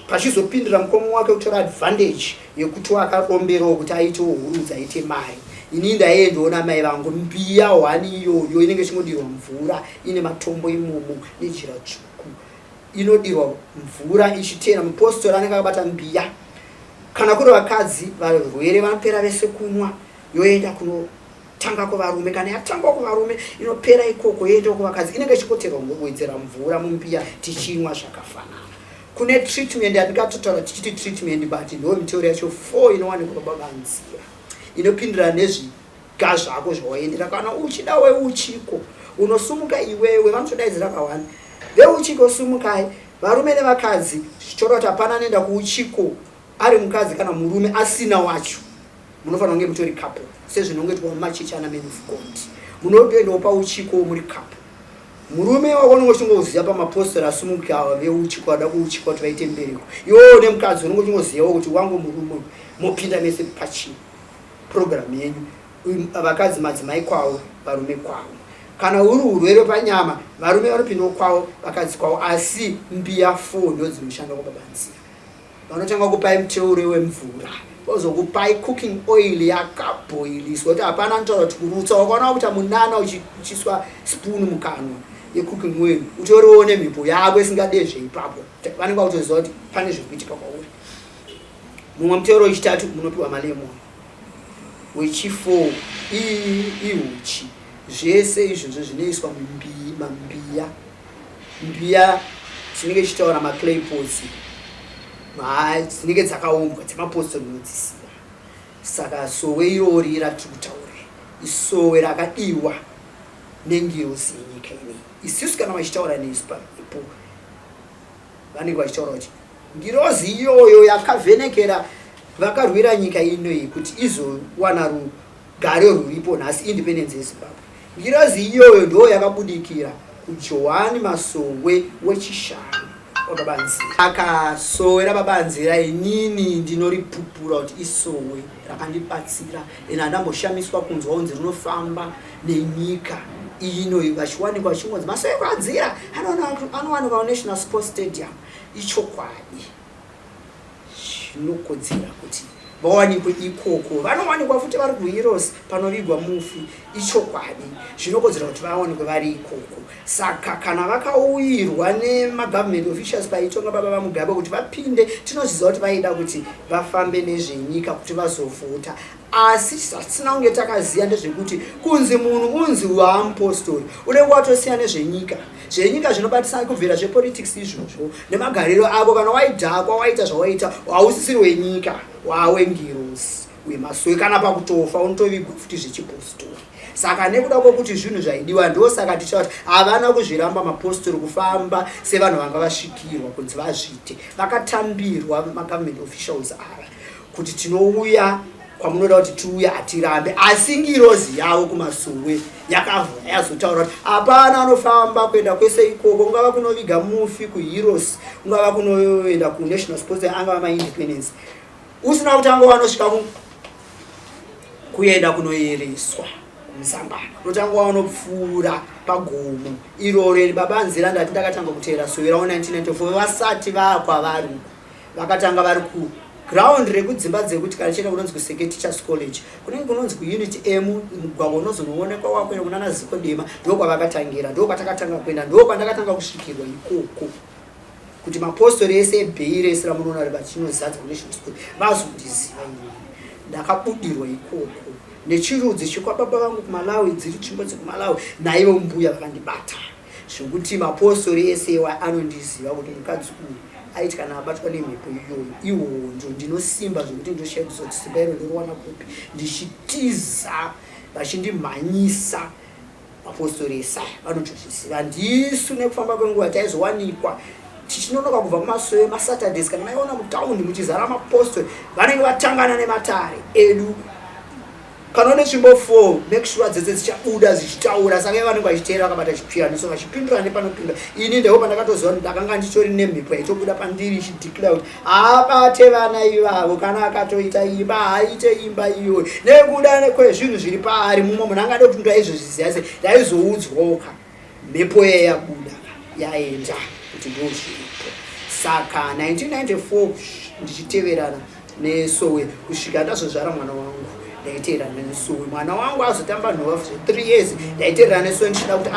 pachizopindira mukoma wake kutora advantage yekuti akaromberawo kuti aitewo hurudza aite mari. Inini ndaiendawo namai vangu, mbiya hwani iyoyo inenge ichingodirwa mvura ine matombo imomo nejira tsvuku, inodirwa mvura ichitena. Mupostori anenge akabata mbiya. Kana kuri vakadzi varwere vanopera vese kunwa, yoenda kunotanga kuvarume. Kana yatangwa kuvarume inopera ikoko, yoenda kuvakadzi. Inenge ichikoterwa kuwedzera mvura mumbiya, tichinwa zvakafanana. Kune treatment yandingatotaura tichiti treatment, but ndo miteuro yacho 4 inowanikwa pababanzira, inopindirana nezviga zvako zvawaendera. Kana uchida weuchiko unosumuka iwewe, vanotodaidzira kawani veuchiko, sumukai varume nevakadzi, zvichoreva kuti hapana anoenda kuuchiko ari mukadzi kana murume asina wacho. Munofanira kunge mutori couple, sezvinongoitwa mumachechi ana Men of God. Munotoendawo pauchiko muri couple. Murume wako unenge uchingoziva pamapostori asumuka ava veuchiko, vada kuuchikwa kuti vaite mbereko. Iwewo nemukadzi unenge uchingozivawo kuti wangu murume, mopinda mese pachii program yenyu. Vakadzi madzimai kwavo, varume kwavo. Kana uri urwere panyama, varume vanopindawo kwavo, vakadzi kwavo, asi mbiya 4 ndo dzinoshanda kwababanzira. Vanotanga kupai muteuro wemvura, vozokupai cooking oil yakabhoiliswa kuti hapana anotaura kuti kurutsa. Wakaona kuita munana uchiswa spoon mukanwa yecooking oil, utoriwo nemhepo yako isingadezve ipapo, vanenge vakutoziva kuti pane zviri kuitika kwauri. Mumwe muteuro wechitatu munopiwa malemon, wechi4 ihuchi. Zvese izvozvo zvinoiswa mumbiya. Mbiya dzinenge ichitaura maclay pots dzinenge dzakaumbwa dzemapostori munodzisiya. Saka sowe irori ratiri kutaura isowe rakadiwa nengirozi yenyika inei. Isusu kana vachitaura nesu pamhepo vanenge vachitaura kuti ngirozi iyoyo yakavhenekera vakarwira nyika inoyi kuti izowana rugare ruripo nhasi, independence yeZimbabwe. Ngirozi iyoyo ndo yakabudikira kuJohani Masowe wechishanu wababanzira. Akasowe rababanzira inini ndinoripupura kuti isowe rakandibatsira, ende handamboshamiswa kunzwa kunzi rinofamba nenyika ino vachiwanikwa vachingonzi masowe kwanzira anowanikwa kuNational Sports Stadium. Ichokwadi, zvinokodzera kuti vawanikwe ikoko. Vanowanikwa futi vari kuHeroes panovigwa mufi. Ichokwadi, zvinokodzera kuti vawanikwe vari ikoko. Saka kana vakauyirwa nemagovernment officials paitonga baba vaMugabe kuti vapinde, tinoziva kuti vaida kuti vafambe nezvenyika kuti vazovhota. Asi zvatisina kunge takaziva ndezvekuti kunzi munhu unzi waamupostori, unenge watosiya nezvenyika. Zvenyika zvinobatisa kubvira zvepolitics izvozvo nemagariro ako. Kana waidhakwa, waita zvawaita, hausisiri wenyika, wawengirosi wemasowe. Kana pakutofa unotovigwa futi zvechipostori. Saka nekuda kwokuti zvinhu zvaidiwa, ndosaka tichita kuti havana kuzviramba mapostori kufamba sevanhu vanga vasvikirwa kunzi vazviite. Vakatambirwa magovernment officials ava kuti tinouya kwamunoda kuti tiuye, hatirambe. Asi ngirozi yavo kumasuwe yakavhura yazotaura kuti hapana anofamba kuenda kwese ikoko, ungava kunoviga mufi kuHeroes, ungava kunoenda kuNational Sports, angava maindependence, usina kutanga wanosvika kuenda kunoyereswa kumusangano, unotanga wanopfuura pagomo iroro. Baba Nzira ndati ndakatanga kuteera sowe ravo 1994, vasati vaakwavari uku. Vakatanga vari kuground rekudzimba dzekuti kana chienda kunonzi kuSeke Teachers College, kunenge kunonzi kuUnit M, mugwagwa unozonoonekwa wakuenda kunana Ziko Dema, ndokwavakatangira, ndokwatakatanga kuenda, ndokwandakatanga kusvikirwa ikoko kuti mapostori ese ebhei rese ramunoona vachinozadza kuNational School vazondiziva inini. Ndakabudirwa ikoko nechirudzi chekwababa vangu kuMalawi, dziri tsvimbo dzekuMalawi, naivo mbuya vakandibata zvekuti mapostori ese iwa anondiziva kuti mukadzi uyu aiti kana abatwa nemhepo iyoyo ihondo, ndinosimba zvekuti ndoshaikisa kuti simba iro ndoriwana kupi, ndichitiza. Vachindimhanyisa mapostori esaya vanotozviziva. Ndisu nekufamba kwenguva taizowanikwa tichinonoka kubva kumasowe maSaturdays. Kana maiona mutaundi muchizara mapostori, vanenge vatangana nematare edu. Kana une tsvimbo 4, make sure dzese dzichabuda dzichitaura. Saka ivo vanenge vachiteera vakabata chipiyaniso, vachipindura nepanopindura. Ini ndaiwo pandakatoziva kuti ndakanga nditori nemhepo yaitobuda pandiri ichideclare kuti haabate vana ivavo. Kana akatoita imba, haaite imba iyoyo nekuda kwezvinhu zviri paari. Mumwe munhu angade kuti ndaizozviziva sei? Ndaizoudzwoka mhepo iya yabuda, yaenda, kuti ndo zviripo. Saka 1994 ndichiteverana nesowe kusvika ndazozvara mwana wangu, ndaiteerana nesowe. Mwana wangu azotamba nhova zve3 years, ndaiteerana nesowe ndichida kuti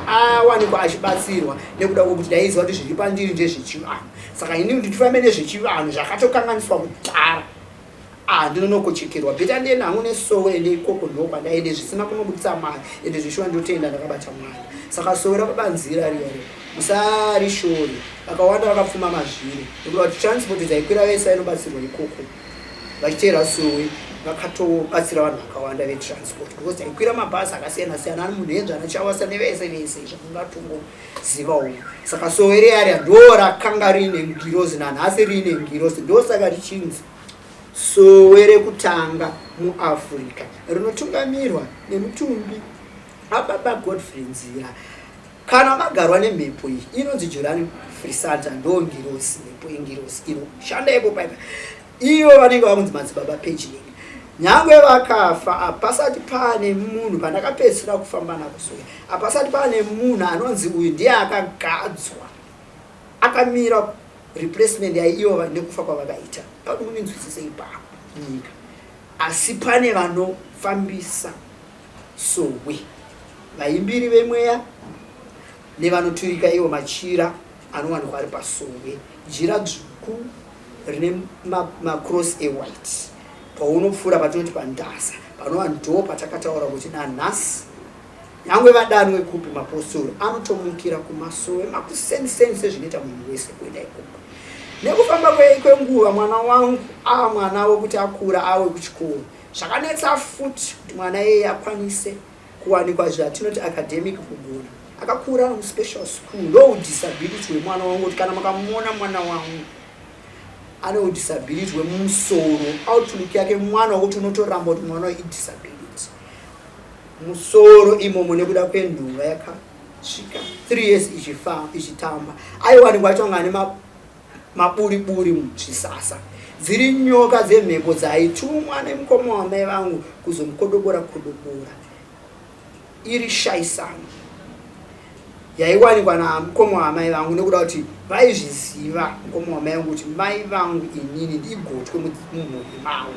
awanikwa achibatsirwa, nekuda kwekuti ndaiziva kuti zviri pandiri ndezvechivanhu. Saka ini kuti ndifambe nezvechivanhu zvakatokanganiswa kudhara, ndinonokochekerwa. Better ndiende hangu nesowe, ende ikoko ndo kwandaende zvisina kunobudisa mari, ende zvishuwa ndotenda ndakabata mwana. Saka sowe rakabanzira riya riya, musarishori. Vakawanda vakapfuma mazviri, nekuda kuti transport dzaikwira vese vainobatsirwa ikoko vachiteera sowe vakatobatsira vanhu vakawanda vetransport, because taikwira mabhazi akasiyana siyana, ani munhu enzvana chawasa nevese vese zvamungatongozivawo. Saka sowe riya riya ndo rakanga riine ngirozi, nanhasi riine ngirozi. Ndosaka richinzi sowe rekutanga muAfrica rinotungamirwa nemutumbi ababa Godfrey Nzira. Kana magarwa nemhepo iyi inonzi Jorani Frisanta, ndo ngirozi, mhepo yengirozi inoshanda ipo paipa. Ivo vanenge vakunzi madzibaba Pejiling. Nyangwe vakafa, hapasati pane munhu, pandakapedzisira kufamba navo sowe, hapasati pane munhu anonzi uyu ndiye akagadzwa akamira replacement yaiivo nekufa kwavakaita. Pano muninzwisise ipapo nyika, asi pane vanofambisa sowe, vaimbiri vemweya nevanoturika iwo machira anowanikwa ari pasowe, jira dzvuku rine macross ewhite. Paunopfuura patinoti pandasa, panova ndo patakataura kuti nanhasi nyangwe vadanwe kupi, mapostori anotomukira kumasowe makuseniseni sezvinoita munhu wese kuenda ikoko. Nekufamba kwenguva, mwana wangu ava mwana wekuti akura ave kuchikoro, zvakanetsa futi kuti mwana iyeye akwanise kuwanikwa zvatinoti academic kugona. Akakura muspecial school. Ndo disability wemwana wangu, kuti kana makamuona mwana wangu ane udisability hwemusoro, outlook yake mwana wekuti unotoramba kuti mwana idisability musoro imomo, nekuda kwenhuva yakasvika 3 years ichitamba. Aiwanikwa acho ane maburi buri muzvisasa, dziri nyoka dzemhepo dzaitumwa nemukoma wamai vangu kuzomukodobora kodobora, iri shaisano yaiwanikwa namukoma wamai vangu, nekuda kuti vaizviziva mukoma wamai vangu kuti mai vangu inini ndigotwe mumhuri mavo,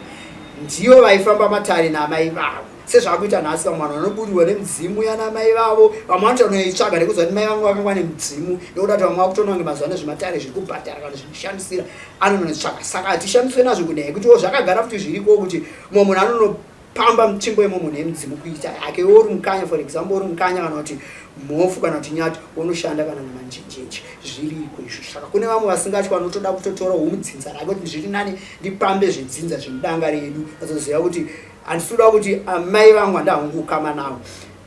ndiyo vaifamba matare namai vavo, sezvakuita nhasi vamwe vanhu vanobudirwa nemudzimu yanamai vavo. Vamwe vanotonoitsvaga nekuziva kuti mai vangu vakanga vane mudzimu, nekuda kuti vamwe vakutoona kunge mazuva ano zvematare zviri kubhadhara kana zvinoshandisira, anonoitsvaga. Saka hatishandiswe nazvo kudai kutiwo zvakagara futi zviriko kuti mumwe munhu anonopamba mutsvimbo yemunhu yemudzimu kuita yake. Iwe uri mukanya, for example, uri mukanya kana kuti mhofu kana kuti nyati, unoshanda kana namanjenjenje, zviriko izvo. Saka kune vamwe vasingatyi, vanotoda kutotora umudzinza rake kuti zviri nani ndipambe zvedzinza zvemudanga redu, azoziva kuti handisi kuda kuti amai vangu handahungukama navo,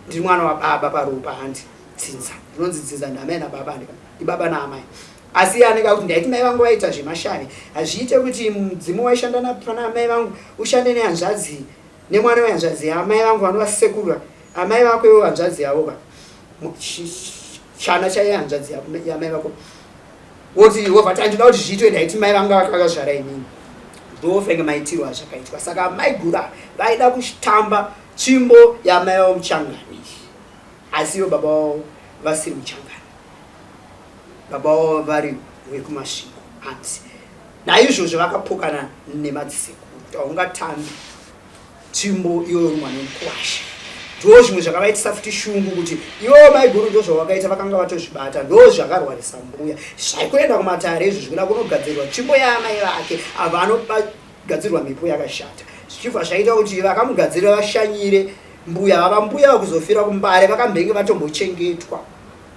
ndiri mwana wababa paropa, handi dzinza rinonzi dzinza ndamai nababa, ndibaba naamai. Asi iye anenge akuti ndaiti mai vangu vaita zvemashavi, hazviite kuti mudzimu waishanda pana amai vangu ushande nehanzvadzi, nemwana wehanzvadzi yaamai vangu vanova sekuru amai vako, ivo hanzvadzi yavo ka chana chaiye hanzvadzi yamai vako, woti wobva ti andinoda kuti zviitwe ndaiti mai vangu vakazvara inini. Ndofenge maitirwo azvakaitwa. Saka mai gura vaida kutamba tsvimbo yamai vavo muchangani, asi ivo baba vavo vasiri muchangani, baba vavo vari vekuMasvingo. Hanzi naizvozvo vakapokana nemadzisekuru kuti haungatambi tsvimbo iyoyo mwana wemukwasha. Ndo zvimwe zvakavaitisa futi shungu kuti ivo maiguru ndo zvavakaita, vakanga vatozvibata. Ndo zvakarwarisa mbuya zvaikuenda kumatare izvo zvikuda kunogadzirwa tsvimbo yaamai vake, ava anogadzirwa mhepo yakashata, zvichibva zvaita kuti vakamugadzirira vashanyire mbuya. Vava mbuya vakuzofira kuMbare, vakambenge vatombochengetwa.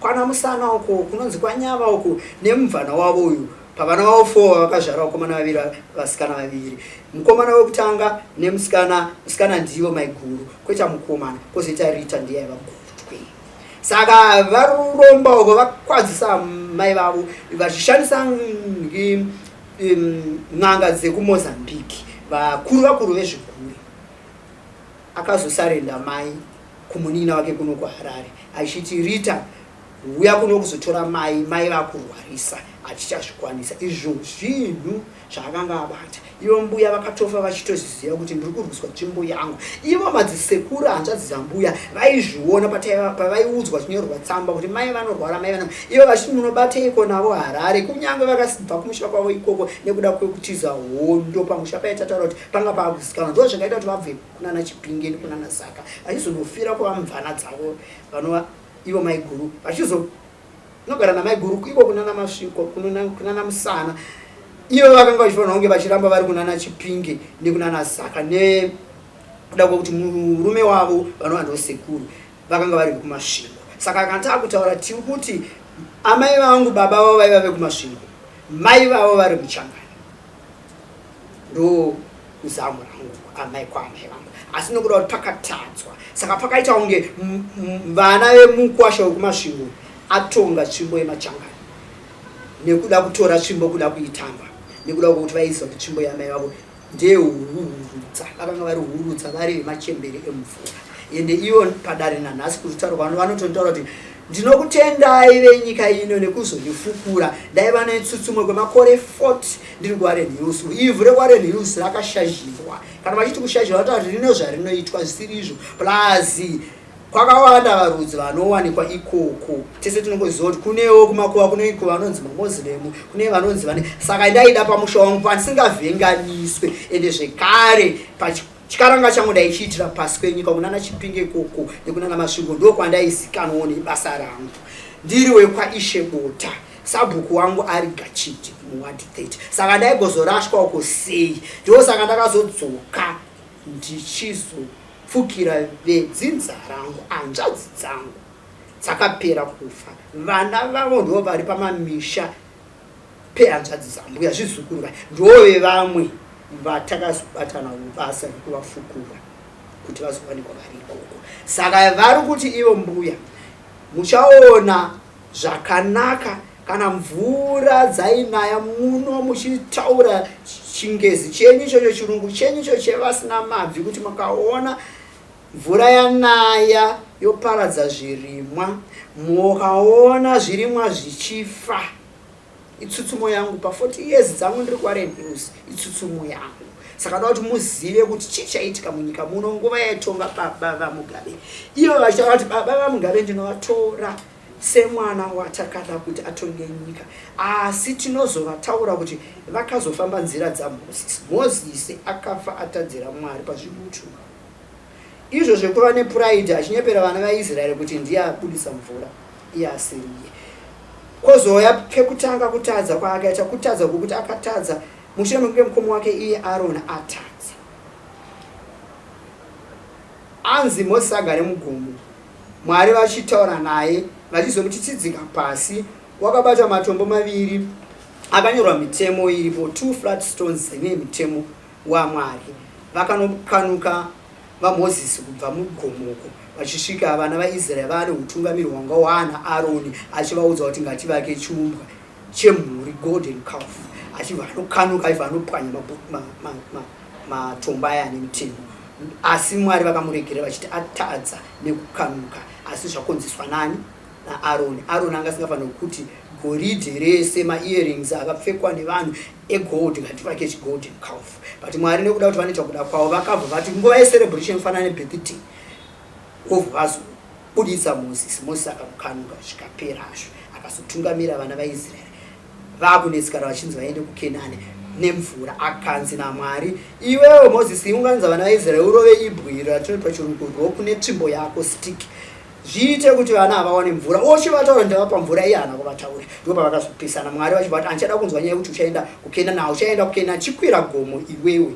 Kwana Musana uko kunonzi kwaNyava uko nemubvana wavo uyu. Pavana vavo 4 vakazvara vakomana vaviri vasikana vaviri. Mukomana wekutanga nemusikana, musikana ndivo maiguru, koita mukomana, kozoita Rita ndiye aiva gotwe. Saka varuromba uko vakwadzisa mai vavo vachishandisa n'anga dzekuMozambique, vakuru vakuru vezvigure. Akazosarenda mai kumunin'ina wake kuno kuHarare achiti Rita huya kuno kuzotora mai, mai vakurwarisa hatichazvikwanisa. Izvo zvinhu zvaakanga abata. Ivo mbuya vakatofa vachitozviziva kuti ndiri kurwiswa tsvimbo yangu. Ivo madzisekuru hanzvadzi dzambuya vaizviona pavaiudzwa chinyorwa tsamba kuti mai vanorwara, mai vano ivo vachiti munobateiko navo Harare, kunyange vakabva kumusha kwavo ikoko nekuda kwekutiza hondo pamusha paitataura kuti panga paakuzikanwa. Ndoo zvakaita kuti vabve kunana Chipinge nekunana Zaka vachizonofira kuva mvana dzavo vanova ivo maiguru vachizonogara namaiguru iko kunana Masvingo kunana Musana. Ivo vakanga vachifanira kunge vachiramba vari kunana Chipinge nekunana Zaka nekuda kwekuti murume wavo vanova ndosekuru vakanga vari vekuMasvingo. Saka kana taakutaura tiri kuti amai vangu baba vavo vaiva vekuMasvingo, mai vavo vari muChangani. Ndo zamu rangu amai kwaamai vangu, asi nokuda kuti pakatadzwa saka pakaita kunge vana vemukwasha wekuMasvingo atonga tsvimbo yemachangani nekuda kutora tsvimbo kuda kuitamba nekuda kwekuti vaiziva kuti tsvimbo yamai vavo ndehurudza, vakanga vari hurudza vari vemachembere emvura. Ende ivo padare nanhasi kutaura vanotontaura kuti ndinokutendai venyika ino nekuzondifukura, ndaiva netsutsumo kwemakore 40 ndiri kuWarren Hills. Ivhu reWarren Hills rakashazhirwa, kana vachiti kushazhirwa vatoa rine zvarinoitwa zvisiri izvo, plus kwakawanda varudzi vanowanikwa ikoko. Tese tinongoziva kuti kunewo kumakuva kuneiko vanonzi maMoslem, kune vanonzi vane. Saka ndaida pamusha wangu pandisingavhenganiswe, ende zvekare chikaranga changu ndaichiitira pasi kwenyika kunana Chipinge ikoko nekunana Masvingo, ndokwandaizikanwawo nebasa rangu. Ndiri wekwaIshe Bota, sabhuku wangu ari Gachiti muward 30, saka ndaigozorashwa uko sei? Ndosaka ndakazodzoka ndichizopfukira vedzinza rangu, hanzvadzi dzangu dzakapera kufa, vana vavo ndo vari pamamisha pehanzvadzi dzambuya, zvizukuru vai ndove vamwe vatakazobatana basa rekuvafukura kuti vazowanikwa vari ikoko. Saka vari kuti ivo mbuya muchaona zvakanaka kana mvura dzainaya muno muchitaura chingezi chenyu ichocho, chirungu chenyu icho chevasina mabvi, kuti makaona mvura yanaya yoparadza zvirimwa, mukaona zvirimwa zvichifa, itsutsumo yangu pa 40 years dzangu ndiri kuWarren Hills, itsutsumo yangu. Saka ndoda kuti muzive kuti chii chaiitika munyika muno nguva yaitonga baba vaMugabe. Ivo vachitaura kuti baba vaMugabe ndinovatora semwana watakada kuti atonge nyika, asi tinozovataura kuti vakazofamba nzira dzaMozisi. Mozisi akafa atadzira Mwari pazvidutu izvo zvekuva nepuraidhi, achinyepera vana vaIsraeri kuti ndiye abudisa mvura iye asiriye. Kozouya pekutanga kutadza kwaakaita, kutadza kwokuti akatadza mushure mekunge mukoma wake iye Aroni atadza. Anzi Mozisi agare mugomo, Mwari vachitaura naye vachizomuti tsidzika pasi wakabata matombo maviri akanyorwa mitemo iripo, 2 flat stones dzine mitemo waMwari. Vakanokanuka vaMozisi kubva mugomoko vachisvika vana vaIsraeri vane utungamiri hwanga hwaana Aroni achivaudza kuti ngativake chiumbwa chemhuri, golden calf, achibva anokanuka achibva anopwanya matombo aya ane mitemo. Asi Mwari vakamuregerera vachiti atadza nekukanuka, asi zvakonzeswa nani? NaAroni. Aroni anga asingafaniri kuti goridhe rese, maearrings akapfekwa nevanhu egold, ngativake chigolden calf. But Mwari nekuda kuti vanoita kuda kwavo vakabva vati nguva yecelebration fanana nebirthday, vobva vazobuditsa Mozisi. Mozisi akamukanuka zvikapera hazvo, akazotungamira vana vaIsraeri vakunetsekana vachinzi vaende kuKenani nemvura. Akanzi naMwari, iwewe Mozisi unganidza vana vaIsraeri urove ibwe iro ratinoti pachirungu rock netsvimbo yako stick, zviite kuti vana havawane mvura. Ochivataura ndavapa mvura, iye haana kuvataura. Ndipo pavakazopisana, Mwari vachibva vati handichada kunzwa nyaya yekuti uchaenda kuKenani, hauchaenda kuKenani, chikwira gomo iwewe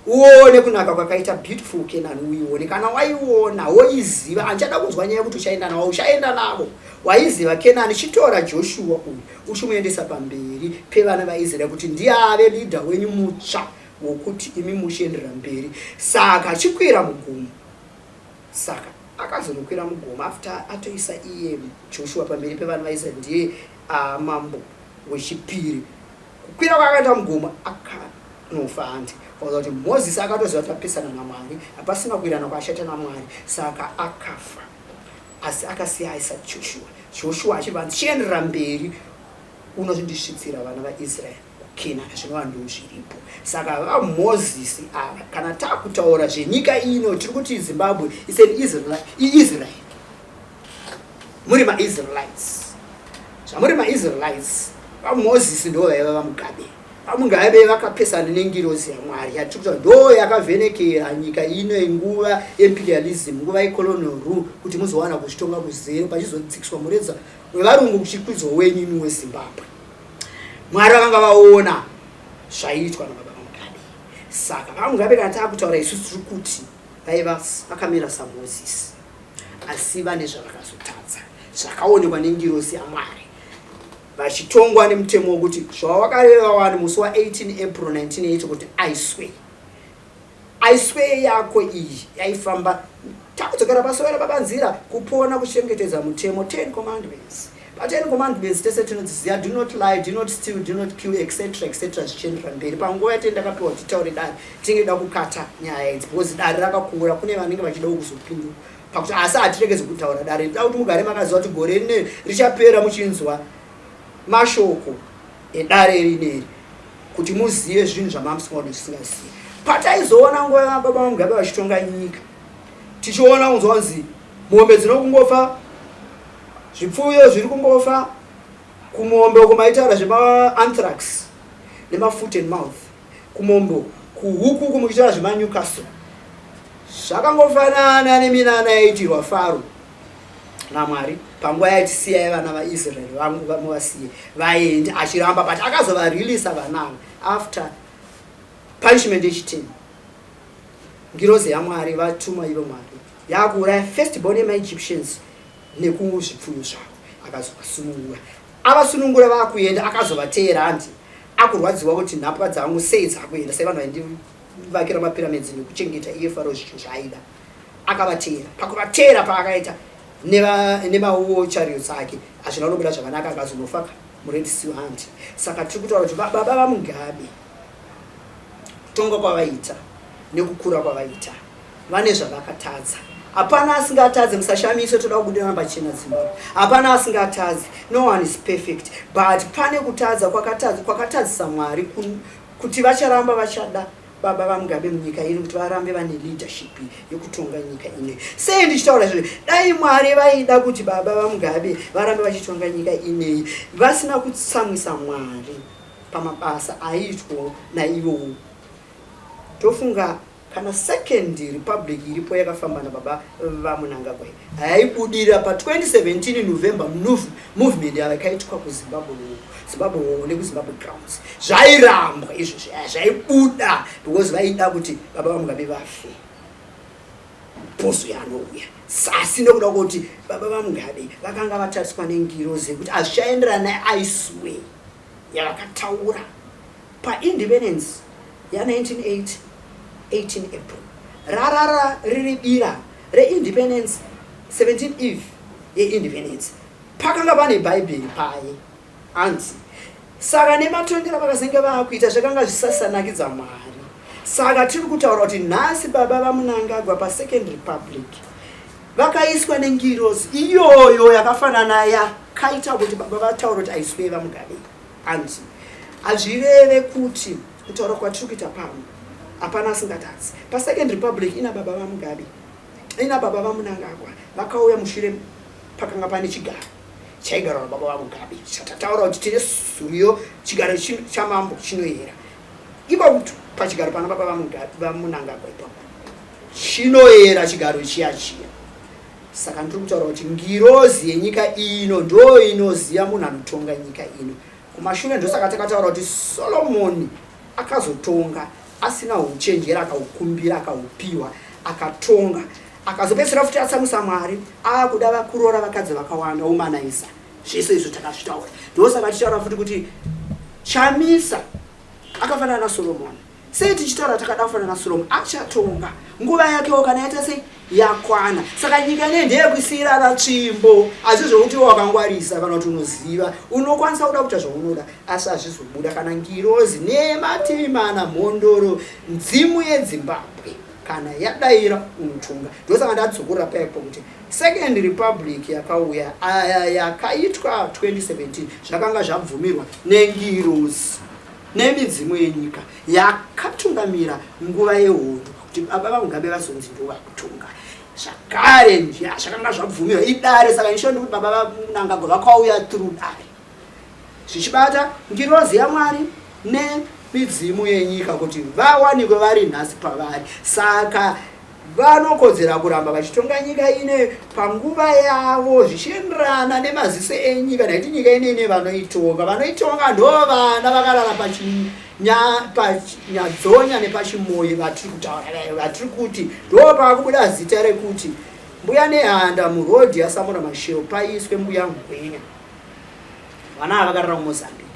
uone kunaka kwakaita beautiful Kenani, uione. Kana waiona woiziva, handichada kunzwa nyaya yekuti uchaenda navo, uchaenda navo. Waiziva Kenani, chitora Joshua uyu uchimuendesa pamberi pevana vaIsraeri kuti ndiye ave leader wenyu mutsva wokuti imi muchienderera mberi. Saka chikwira mugomo. Saka akazonokwira mugomo after atoisa iye Joshua pamberi pevana vaIsraeri ndiye mambo wechipiri. Kukwira kwaakaita mugomo akanofa hanti. Kwaza kuti Moses akatoziva kuti apesana naMwari, hapasina kuwirana kwaashaita naMwari, saka akafa. Asi akasiya aisa Joshua. Joshua achibva anzi chienderera mberi unozvindisvitsira vana vaIsraeri kuKenani, zvinova ndo zviripo. Saka vaMozisi ava kana takutaura zvenyika ino tiri kuti Zimbabwe is an Israel, iIsrael. Muri maIsraelites. Zvamuri maIsraelites, vaMozisi ndo vaiva vaMugabe. VaMugabe vakapesana nengirozi yaMwari yatiri kutaura ndo yakavhenekera nyika ino yenguva yeimperialism, nguva yecolonial rule, kuti muzowana kuzvitonga kuzere pachizodzikiswa mureza wevarungu kuchikwidzwa wenyu imi weZimbabwe. Mwari vakanga vaona zvaiitwa nababa vaMugabe. Saka vaMugabe kana taakutaura isusu tiri kuti vaiva vakamira saMozisi, asi vane zvavakazotadza zvakaonekwa nengirozi yaMwari vachitongwa nemutemo wekuti zvawakareva wani musi wa18 April 1980 kuti I swear. I swear yako iyi yaifamba takudzokera pasowera babanzira kupona kuchengetedza mutemo 10 commandments. Pa10 commandments tese tinodziziva, do not lie, do not steal, do not kill, etc etc, zvichienderera mberi. Panguva yatenge ndakapiwa kuti titaure dare, tinenge da kukata nyaya idzi because dare rakakura, kune vanenge vachidawo kuzopindura pakuti, asi hatiregedzi kutaura dare. Ndida kuti mugare makaziva kuti gore rine richapera muchinzwa mashoko edare rineri kuti muzive zvinhu zvamamusingaone zvisingazivi. Pataizoona nguva yababa vaMugabe vachitonga nyika, tichiona kunzwa kunzi mombe dzinokungofa, zvipfuyo zviri kungofa, kumombe uko maitaura zvemaanthrax nemafoot and mouth, kumombe uko, kuhuku uko muchitaura zvemanewcastle, zvakangofanana neminana yaitirwa Faro naMwari panguva yaiti siyai vana vaIsraeri vangu muvasiye vaende, achiramba, but akazovarilisa vana ava after punishment yechiteni. Ngirozi yaMwari vatuma ivo Mwari yakuuraya first born yemaEgyptians nekuzvipfuyo zvavo, akazovasunungura. Avasunungura vakuenda, akazovateera hanti, akurwadziwa kuti nhapwa dzangu sei dzakuenda, sei vanhu vaindivakira mapyramids nekuchengeta iye Faro zvinhu zvaaida. Akavateera. Pakuvateera paakaita nemawar chariots ake, hazvina kunobuda zvakanaka, akazonofa muRed Sea hanti. Saka tiri kutaura kuti baba vaMugabe, kutonga kwavaita nekukura kwavaita, vane zvavakatadza. Hapana asingatadze, musashamiswe, toda kubudirana pachena Zimbabwe. Hapana asingatadze, no one is perfect, but pane kutadza kwakatadzisa Mwari kuti vacharamba vachada baba vaMugabe munyika ino, kuti varambe vane leadership yekutonga nyika ino. Sei ndichitaura izvozvo? Dai Mwari vaida kuti baba vaMugabe varambe vachitonga nyika ineyi, vasina kutsamwisa Mwari pamabasa aiitwa naivowo, tofunga kana Second Republic iripo yakafamba nababa vaMunangagwa hayaibudira pa2017 November movement yava yakaitwa kuZimbabwe, Zimbabwe nekuZimbabwe grounds, zvairambwa izvozvo, zvaibuda because vaida kuti baba vaMugabe vafe poso yaanouya. Asi nekuda kwekuti baba vaMugabe vakanga vatariswa nengirozi yekuti hazvichaenderana neI swear yavakataura paindependence ya1980 18 April, rarara riri bira reindependence, 17 eve yeindependence, pakanga pane Bhaibheri paye anzi. Saka nematongero vakazenge vaakuita zvakanga zvisasanakidza Mwari. Saka tiri kutaura kuti nhasi baba vaMunangagwa paSecond Republic vakaiswa nengirozi iyoyo yakafanana yakaita kuti baba vataura kuti I swear vaMugabe anzi. Hazvireve kuti kutaura kwatiri kuita pano hapana asingatadzi. PaSecond Republic ina baba vaMugabe, ina baba vaMunangagwa vakauya mushure, pakanga pane chigaro chaigarwa nababa vaMugabe chatataura kuti tine zuriyo, chigaro chamambo chinoyera iko pachigaro pana baba vaMunangagwa ipapo chinoyera chigaro chiya chiya. Saka ndiri kutaura kuti ngirozi yenyika ino ndo inoziva munhu anotonga nyika ino kumashure. Ndosaka takataura kuti Solomoni akazotonga asina uchenjeri, akaukumbira, akaupiwa, akatonga. Akazopedzisira futi atsamwisa Mwari, akuda vakuroora vakadzi vakawanda, womanaisa. Zvese izvo takazvitaura. Ndosaka tichitaura futi kuti Chamisa akafanana naSolomon. Sei tichitaura takada kufanana naSolomon? Achatonga nguva yakewo kana yaita sei yakwana. Saka nyika ine ndeyekusiirana tsvimbo, asi zvekuti iwe wakangwarisa kana kuti unoziva unokwanisa kuda kuita zvaunoda, asi hazvizobuda kana ngirozi nemativi mana mhondoro ndzimu yeDzimbabwe kana yadaira unotonga. Ndosaka ndadzokorora paipo kuti Second Republic yakauya aya yakaitwa 2017 zvakanga zvabvumirwa nengirozi nemidzimu yenyika yakatungamira nguva yehondo kuti baba vaMugabe vazonzi ndovakutonga zvakare ndiya zvakanga zvabvumirwa idare. Saka ndisho ndikuti baba vaMnangagwa vakauya through dare zvichibata ngirozi yaMwari nemidzimu yenyika kuti vawanikwe vari nhasi pavari. Saka vanokodzera kuramba vachitonga nyika ine panguva yavo zvichienderana nemaziso enyika, nekuti nyika ine ine vanoitonga. Vanoitonga ndo vana vakarara panyadzonya nepachimoyi vatiri kutaura vayo, vatiri kuti ndo pakubuda zita rekuti Mbuya Nehanda murodhi yaSamora Machel paiswe Mbuya Ngwenya. Vana ava vakarara kuMozambique.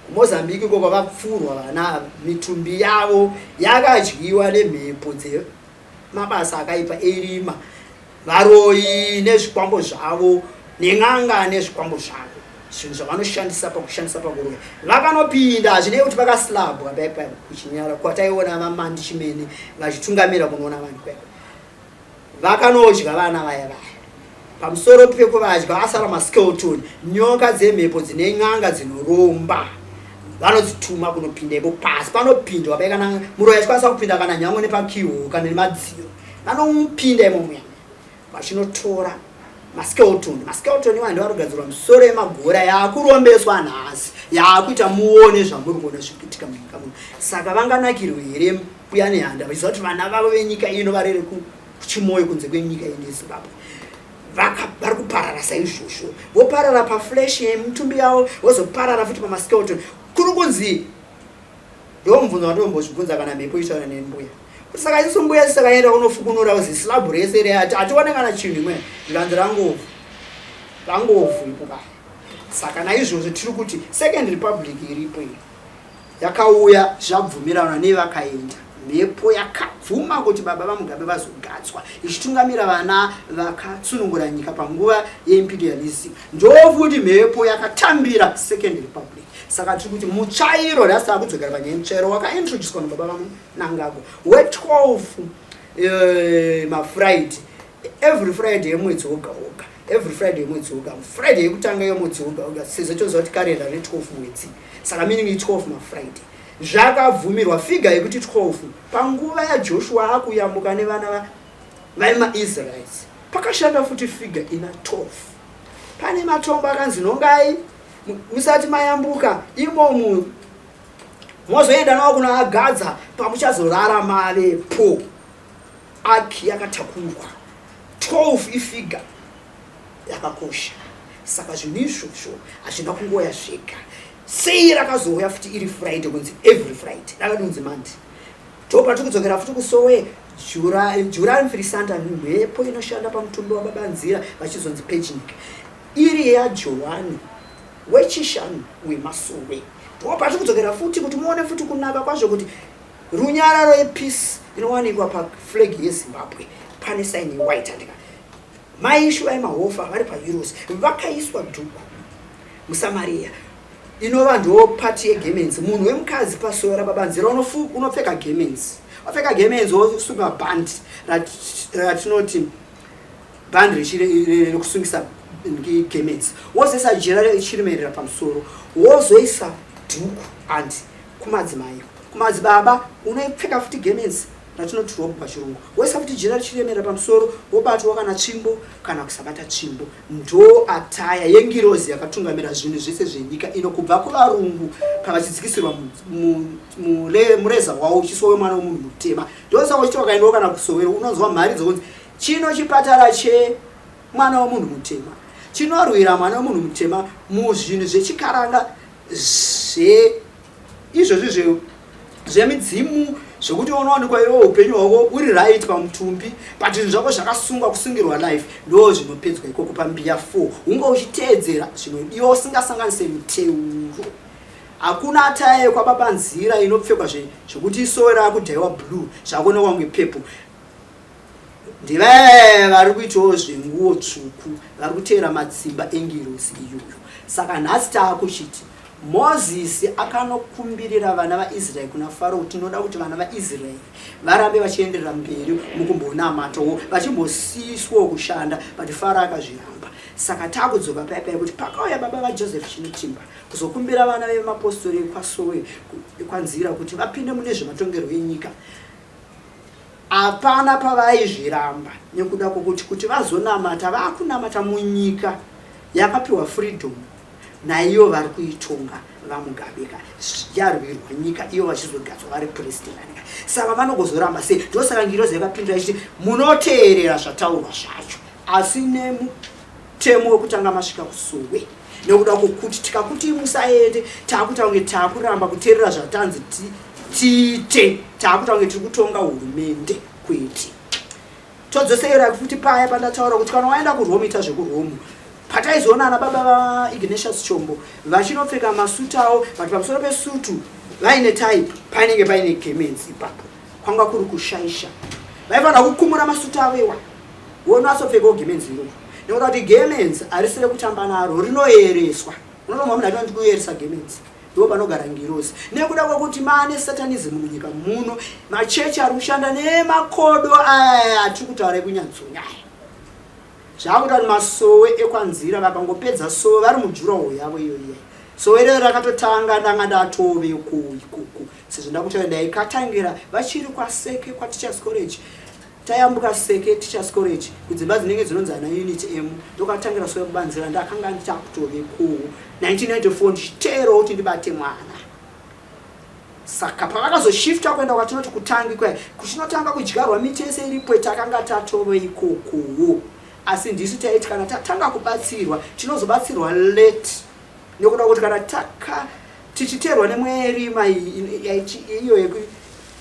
KuMozambique uko kwakapfurwa vana ava, mitumbi yavo yakadyiwa nemhepo dzemabasa akaipa erima, varoyi nezvikwambo zvavo, nen'anga nezvikwambo zvavo, zvinhu zvavanoshandisa pakushandisa pakuroya. Vakanopinda, hazvinei kuti vakaslabwa paipa kuchinyara kwataiona vaMandi Chimene vachitungamira kunoona vanhu kwaipa. Vakanodya vana vaya vaya. Pamusoro pekuvadya asara maskeleton, nyoka dzemhepo dzine n'anga dzinoromba. Vanodzituma kunopinda ipo pasi panopindwa paye kana muroyi achikwanisa kupinda kana nyangwe nepakiho kana nemadziro. Vanopinda imo muya vachinotora maskeleton. Maskeleton iwayo ndiwo arikugadzirwa misoro yemagora yaakurombeswa nhasi yaakuita muone zvamuri kuona zviri kuitika munyika muno. Saka vanganakirwe here Mbuya Nehanda vachiziva kuti vana vavo venyika ino varere kuchimoyo kunze kwenyika ino yeZimbabwe vari kuparara saizvozvo, voparara paflesh yemitumbi yavo, vozoparara futi pamaskeleton. Kuri kunzi ndomubvunzo wandombozvibvunza kana mhepo ichitaura nembuya kuti saka isusu mbuya isu takaenda kunofukunura zislab rese re hatione kana chinhu imwe zvikanzi rangovhu rangovhu ipo kaya. Saka naizvozvo tiri kuti Second Republic iripo iyi Yakauya zvabvumiranwa nevakaenda. Mhepo yakabvuma kuti baba vaMugabe vazogadzwa ichitungamira vana vakatsunungura nyika panguva yeimperialism. Ndofuti mhepo yakatambira Second Republic. Saka tiri kuti mutsvairo nhasi takudzokera panyaya yemutsvairo wakaintroducwa nababa vaMnangagwa we12 maFriday, every Friday yemwedzi woga woga, every Friday yemwedzi woga, Friday yekutanga yemwedzi woga woga, sezvo toziva kuti karenda re 12 mwedzi, saka meaning i12 maFriday. Zvakabvumirwa figa yekuti 12 panguva yaJoshua akuyambuka nevana vemaIsraelites, pakashanda futi figa ina 12. Pane matombo akanzi nongai musati mayambuka imomu, mozoenda nawo kunoagadza pamuchazorara mavepo. Aki yakatakurwa 12 ifiga yakakosha, saka zvinhu izvozvo hazvina kungoya zvega. Sei rakazouya futi iri Friday kunzi every Friday rakadonzi Monday? Ndopatiri kudzokera futi kusowe Juran Frisanta, mhepo inoshanda pamutumbi wababa Nzira vachizonzi Pejnik, iri yaJohani wechishanu wemasowe. Ndopatiri kudzokera futi kuti muone futi kunaka kwazvo kuti runyararo yepeace inowanikwa paflag yeZimbabwe pane sign yewhite. Andika Mai Shuvai Mahofa vari paHeroes vakaiswa dhuku muSamaria inova ndo pati yegarments. Munhu wemukadzi pasowe rababa Nzira unopfeka garments, wapfeka garments wosunga band ratinoti band rekusungisa garments, wozoisa jira rechiremerera pamusoro, wozoisa dhuku. And kumadzimai, kumadzibaba unopfeka futi garments ratinoti robe pachirungu, woisa futi jira richiremera pamusoro, wobatwa kana tsvimbo kana kusabata tsvimbo. Ndo ataya yengirozi yakatungamira zvinhu zvese zvenyika ino kubva kuvarungu pavachidzikisirwa mureza wavo uchiswa wemwana wemunhu mutema. Ndosaka uchiti wakaendawo kana kusowero unonzwa mharidzo kunzi chino chipatara chemwana wemunhu mutema chinorwira mwana wemunhu mutema muzvinhu zvechikaranga zve izvozvi zvemidzimu. Zvekuti unowanikwa iwe upenyu hwako uri right pamutumbi, but zvinhu zvako zvakasungwa, kusungirwa life, ndo zvinopedzwa ikoko pambiya 4. Unge uchiteedzera zvinodiwa usingasanganise miteuro. Hakuna ataya yekwababa Nzira inopfekwa zvekuti isowe raakudhaiwa blue zvakuonekwa kunge purple. Ndivaya vari kuitawo zvenguo tsvuku vari kuteera matsimba engirozi iyoyo. Saka nhasi taakuchiti Mozisi akanokumbirira vana vaIsraeri kuna Faro kuti tinoda kuti vana vaIsraeri varambe vachienderera mberi mukumbonamatawo vachimbosiiswawo kushanda, but Faro akazviramba. Saka takudzoka paya paya kuti pakauya baba vaJoseph Chinotimba kuzokumbira vana vemapostori ekwaSowe ekwaNzira kuti vapinde mune zvematongerwo enyika, hapana pavaizviramba nekuda kwokuti kuti vazonamata vakunamata munyika yakapiwa freedom naiyo vari kuitonga vaMugabe ka, yarwirwa nyika iyo vachizogadzwa vari president ka, saka vanogozoramba sei? Ndosaka ngirozi yakapindura ichiti munoteerera zvataurwa zvacho asi nemutemo wekutanga masvika kusowe, nekuda kwokuti tikakuti musaende takuita kunge takuramba kuteerera zvatanzi tiite, takuita kunge tiri kutonga hurumende. Kwete, todzosera futi paya pandataura kuti kana waenda kuRome ita zvekuRome. Pataizoona ana baba vaIgnatius Chombo vachinopfeka masutu avo, but pamusoro pesutu vaine type, painenge paine gemenzi ipapo, kwanga kuri kushaisha. Vaifanira kukumura masutu avo iwa vonatsopfekawo gemenzi iroro, nekuda kuti gemenzi harisi rekutamba naro, rinoereswa. Unotomwa munhu atinoti kuyeresa gemenzi, ndipo panogara ngirozi. Nekuda kwekuti maane satanism munyika muno, machechi ari kushanda nemakodo aya atiri kutaura ekunyatsonya aya, zvakuita kuti masowe ekwaNzira vakangopedza sowe vari mujuraho yavo iyo iya, sowe rero rakatotanga ndanga ndatoveko ikoko, sezvo ndakutaura ndaikatangira vachiri kwaSeke, kwaTeachers College. Tayambuka Seke, Teachers College, kudzimba dzinenge dzinonzi ana Unit M, ndokatangira sowe kubanzira. Ndakanga ndichakutovekowo 1994 ndichiteerawo kuti ndibate mwana. Saka pavakazoshifta kuenda kwatinoti kutangi kwaya kuchinotanga kudyarwa miti yese iripo, takanga tatove ikokowo. Asi ndisu taiti kana tatanga kubatsirwa tinozobatsirwa late, nekuda kuti kana taka tichiteerwa nemweya yerima iyo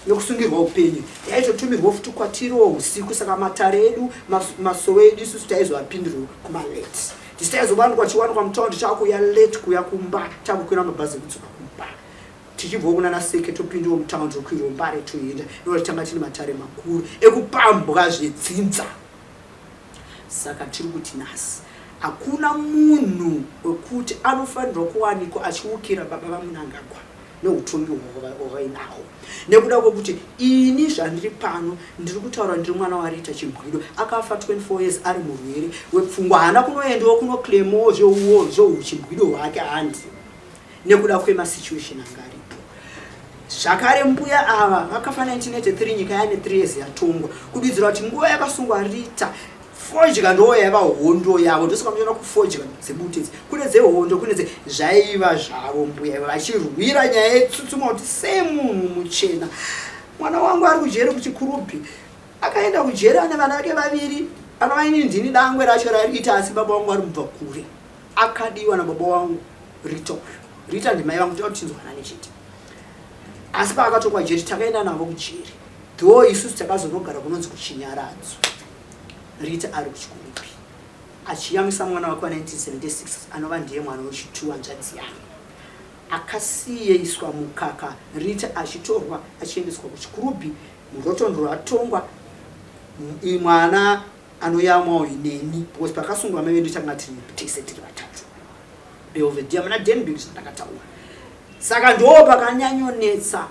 yekusungirwa upenyu yaitotumirwa futi kwatiriwo usiku. Saka matare edu, masowe edu, isusu taizoapindirwa kumalate. Tisi taizowanikwa tichiwanikwa mutaundi takuya late kuya kumba, takukwira mabhazi ekudzoka kumba tichibvawo kunana Seke, topindiwo mutaundi, tokwirawo Mbare toenda, nekuti tanga tine matare makuru ekupambwa zvedzinza. Saka tiri kuti nhasi hakuna munhu wekuti anofanirwa kuwanikwa achiukira baba vaMunangagwa neutongi hwavainahwo, nekuda kwekuti ini zvandiri pano ndiri kutaura ndiri mwana waRita Chimbwido, akafa 24 years ari murwere wepfungwa. Haana kunoendawo kunoclaimawo zveuchimbwido hwake handi, nekuda kwemasituation anga aripo. Zvakare mbuya ava vakafa 1983, nyika yane 3 years yatongwa, kududzira kuti nguva yakasungwa Rita, fodya ndo yaiva hondo yavo. Ndosaka muchiona kufodya dzebute idzi, kune dzehondo, kune dze zvaiva zvavo. Mbuya iva vachirwira nyaya yetsutsumwa kuti sei munhu muchena, mwana wangu ari kujeri kuChikurubi, akaenda kujeri ane vana vake vaviri, anova ini ndini dangwe racho raRita, asi baba vangu vari mubva kure. Akadiwa nababa wangu Rita uyu, Rita ndimai vangu, toda kuchinzwanani chete. Asi paakatongwa jeri takaenda navo kujeri, though isusu takazonogara kunonzi kuChinyaradzo, Rita ari kuChikurubi achiyamwisa mwana wake wa1976, anova ndiye mwana wechitu, hanzvadzi yangu, akasiyeiswa mukaka Rita achitorwa achiendeswa kuChikurubi murotondo rwatongwa. Mwana anoyamwawo ineni, because pakasungwa mai vedu tanga tiri tese tiri vatatu, Belvedere muna Denbigh, zvandakataura. Saka ndo pakanyanyonetsa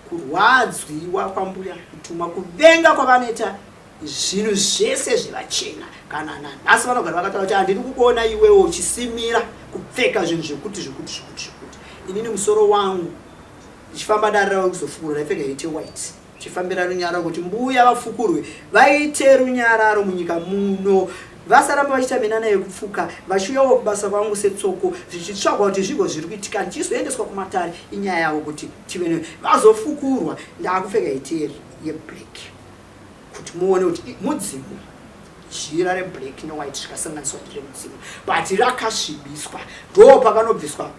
kurwadzwiwa kwambuya kutumwa kuvenga kwavanoita zvinhu zvese zvevachena. Kana nanhasi vanogara vakataura kuti handidi kukuona iwewo uchisimira kupfeka zvinhu zvekuti zvekuti zvekuti zvekuti. Inini musoro wangu ndichifamba dare ravo kuzofukurwa ndaipfeka hete white, chifambira runyararo, kuti mbuya vafukurwe vaite runyararo munyika muno, vasaramba vachiita minana yekupfuka vachiuyawo kubasa kwangu setsoko zvichitsvagwa kuti zvigo zviri kuitika, ndichizoendeswa kumatare. Inyaya yavo kuti tive vazofukurwa ndaakupfeka hete yeblack kuti muone kuti mudzimu. Jira reblack newhite zvikasanganiswa nderemudzimu, but rakasvibiswa. Ndo pakanobviswa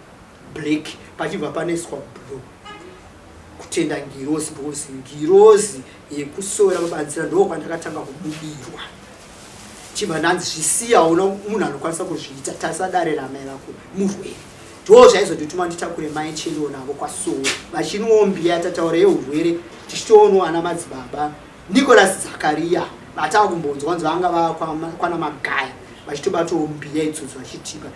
black pachibva panoiswa blue. Kutenda ngirozi because ngirozi yekusowera babanzira ndo kwandakatanga kubudirwa. Chibva ndanzi zvisiya hauna munhu anokwanisa kuzviita tarisa dare ramai vako murwere. Ndoo zvaizondituma nditakure mai Chelo navo kwaSowe vachinwawo mbiya yatataura yeurwere tichitoonawo ana madzibaba Nicholas Zakaria vatava kumbonzwa kunzi vanga vava kwana Magaya vachitobatawo mbiya idzodzo vachitipa.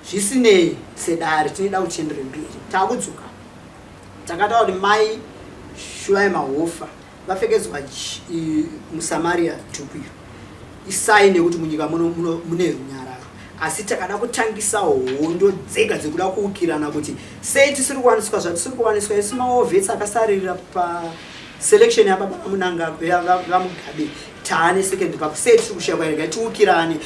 Zvisinei sedare tinoida kuchiendere mberi takudzoka takataura kuti mai Shuvai Mahofa vapfekedzwa muSamaria dhuku iro isaini yekuti munyika muno mune runyararo asi takada kutangisa hondo dzega dzekuda kuukirana kuti sei tisiri kuwaniswa zvatisiri kuwaniswa isu maovhets akasaririra paselection yababa vamugabe taane second papo sei tiri kushaya rega tiukirane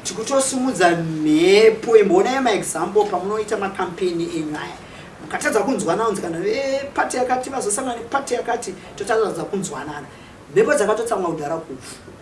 tikutosimudza mhepo imboonai maexample pamunoita makampeni enyu aya mukatadza kunzwanana kunzi kana vepati yakati vazosangana nepati yakati totadza kunzwanana mhepo dzakatotsamwa kudhara kuvhu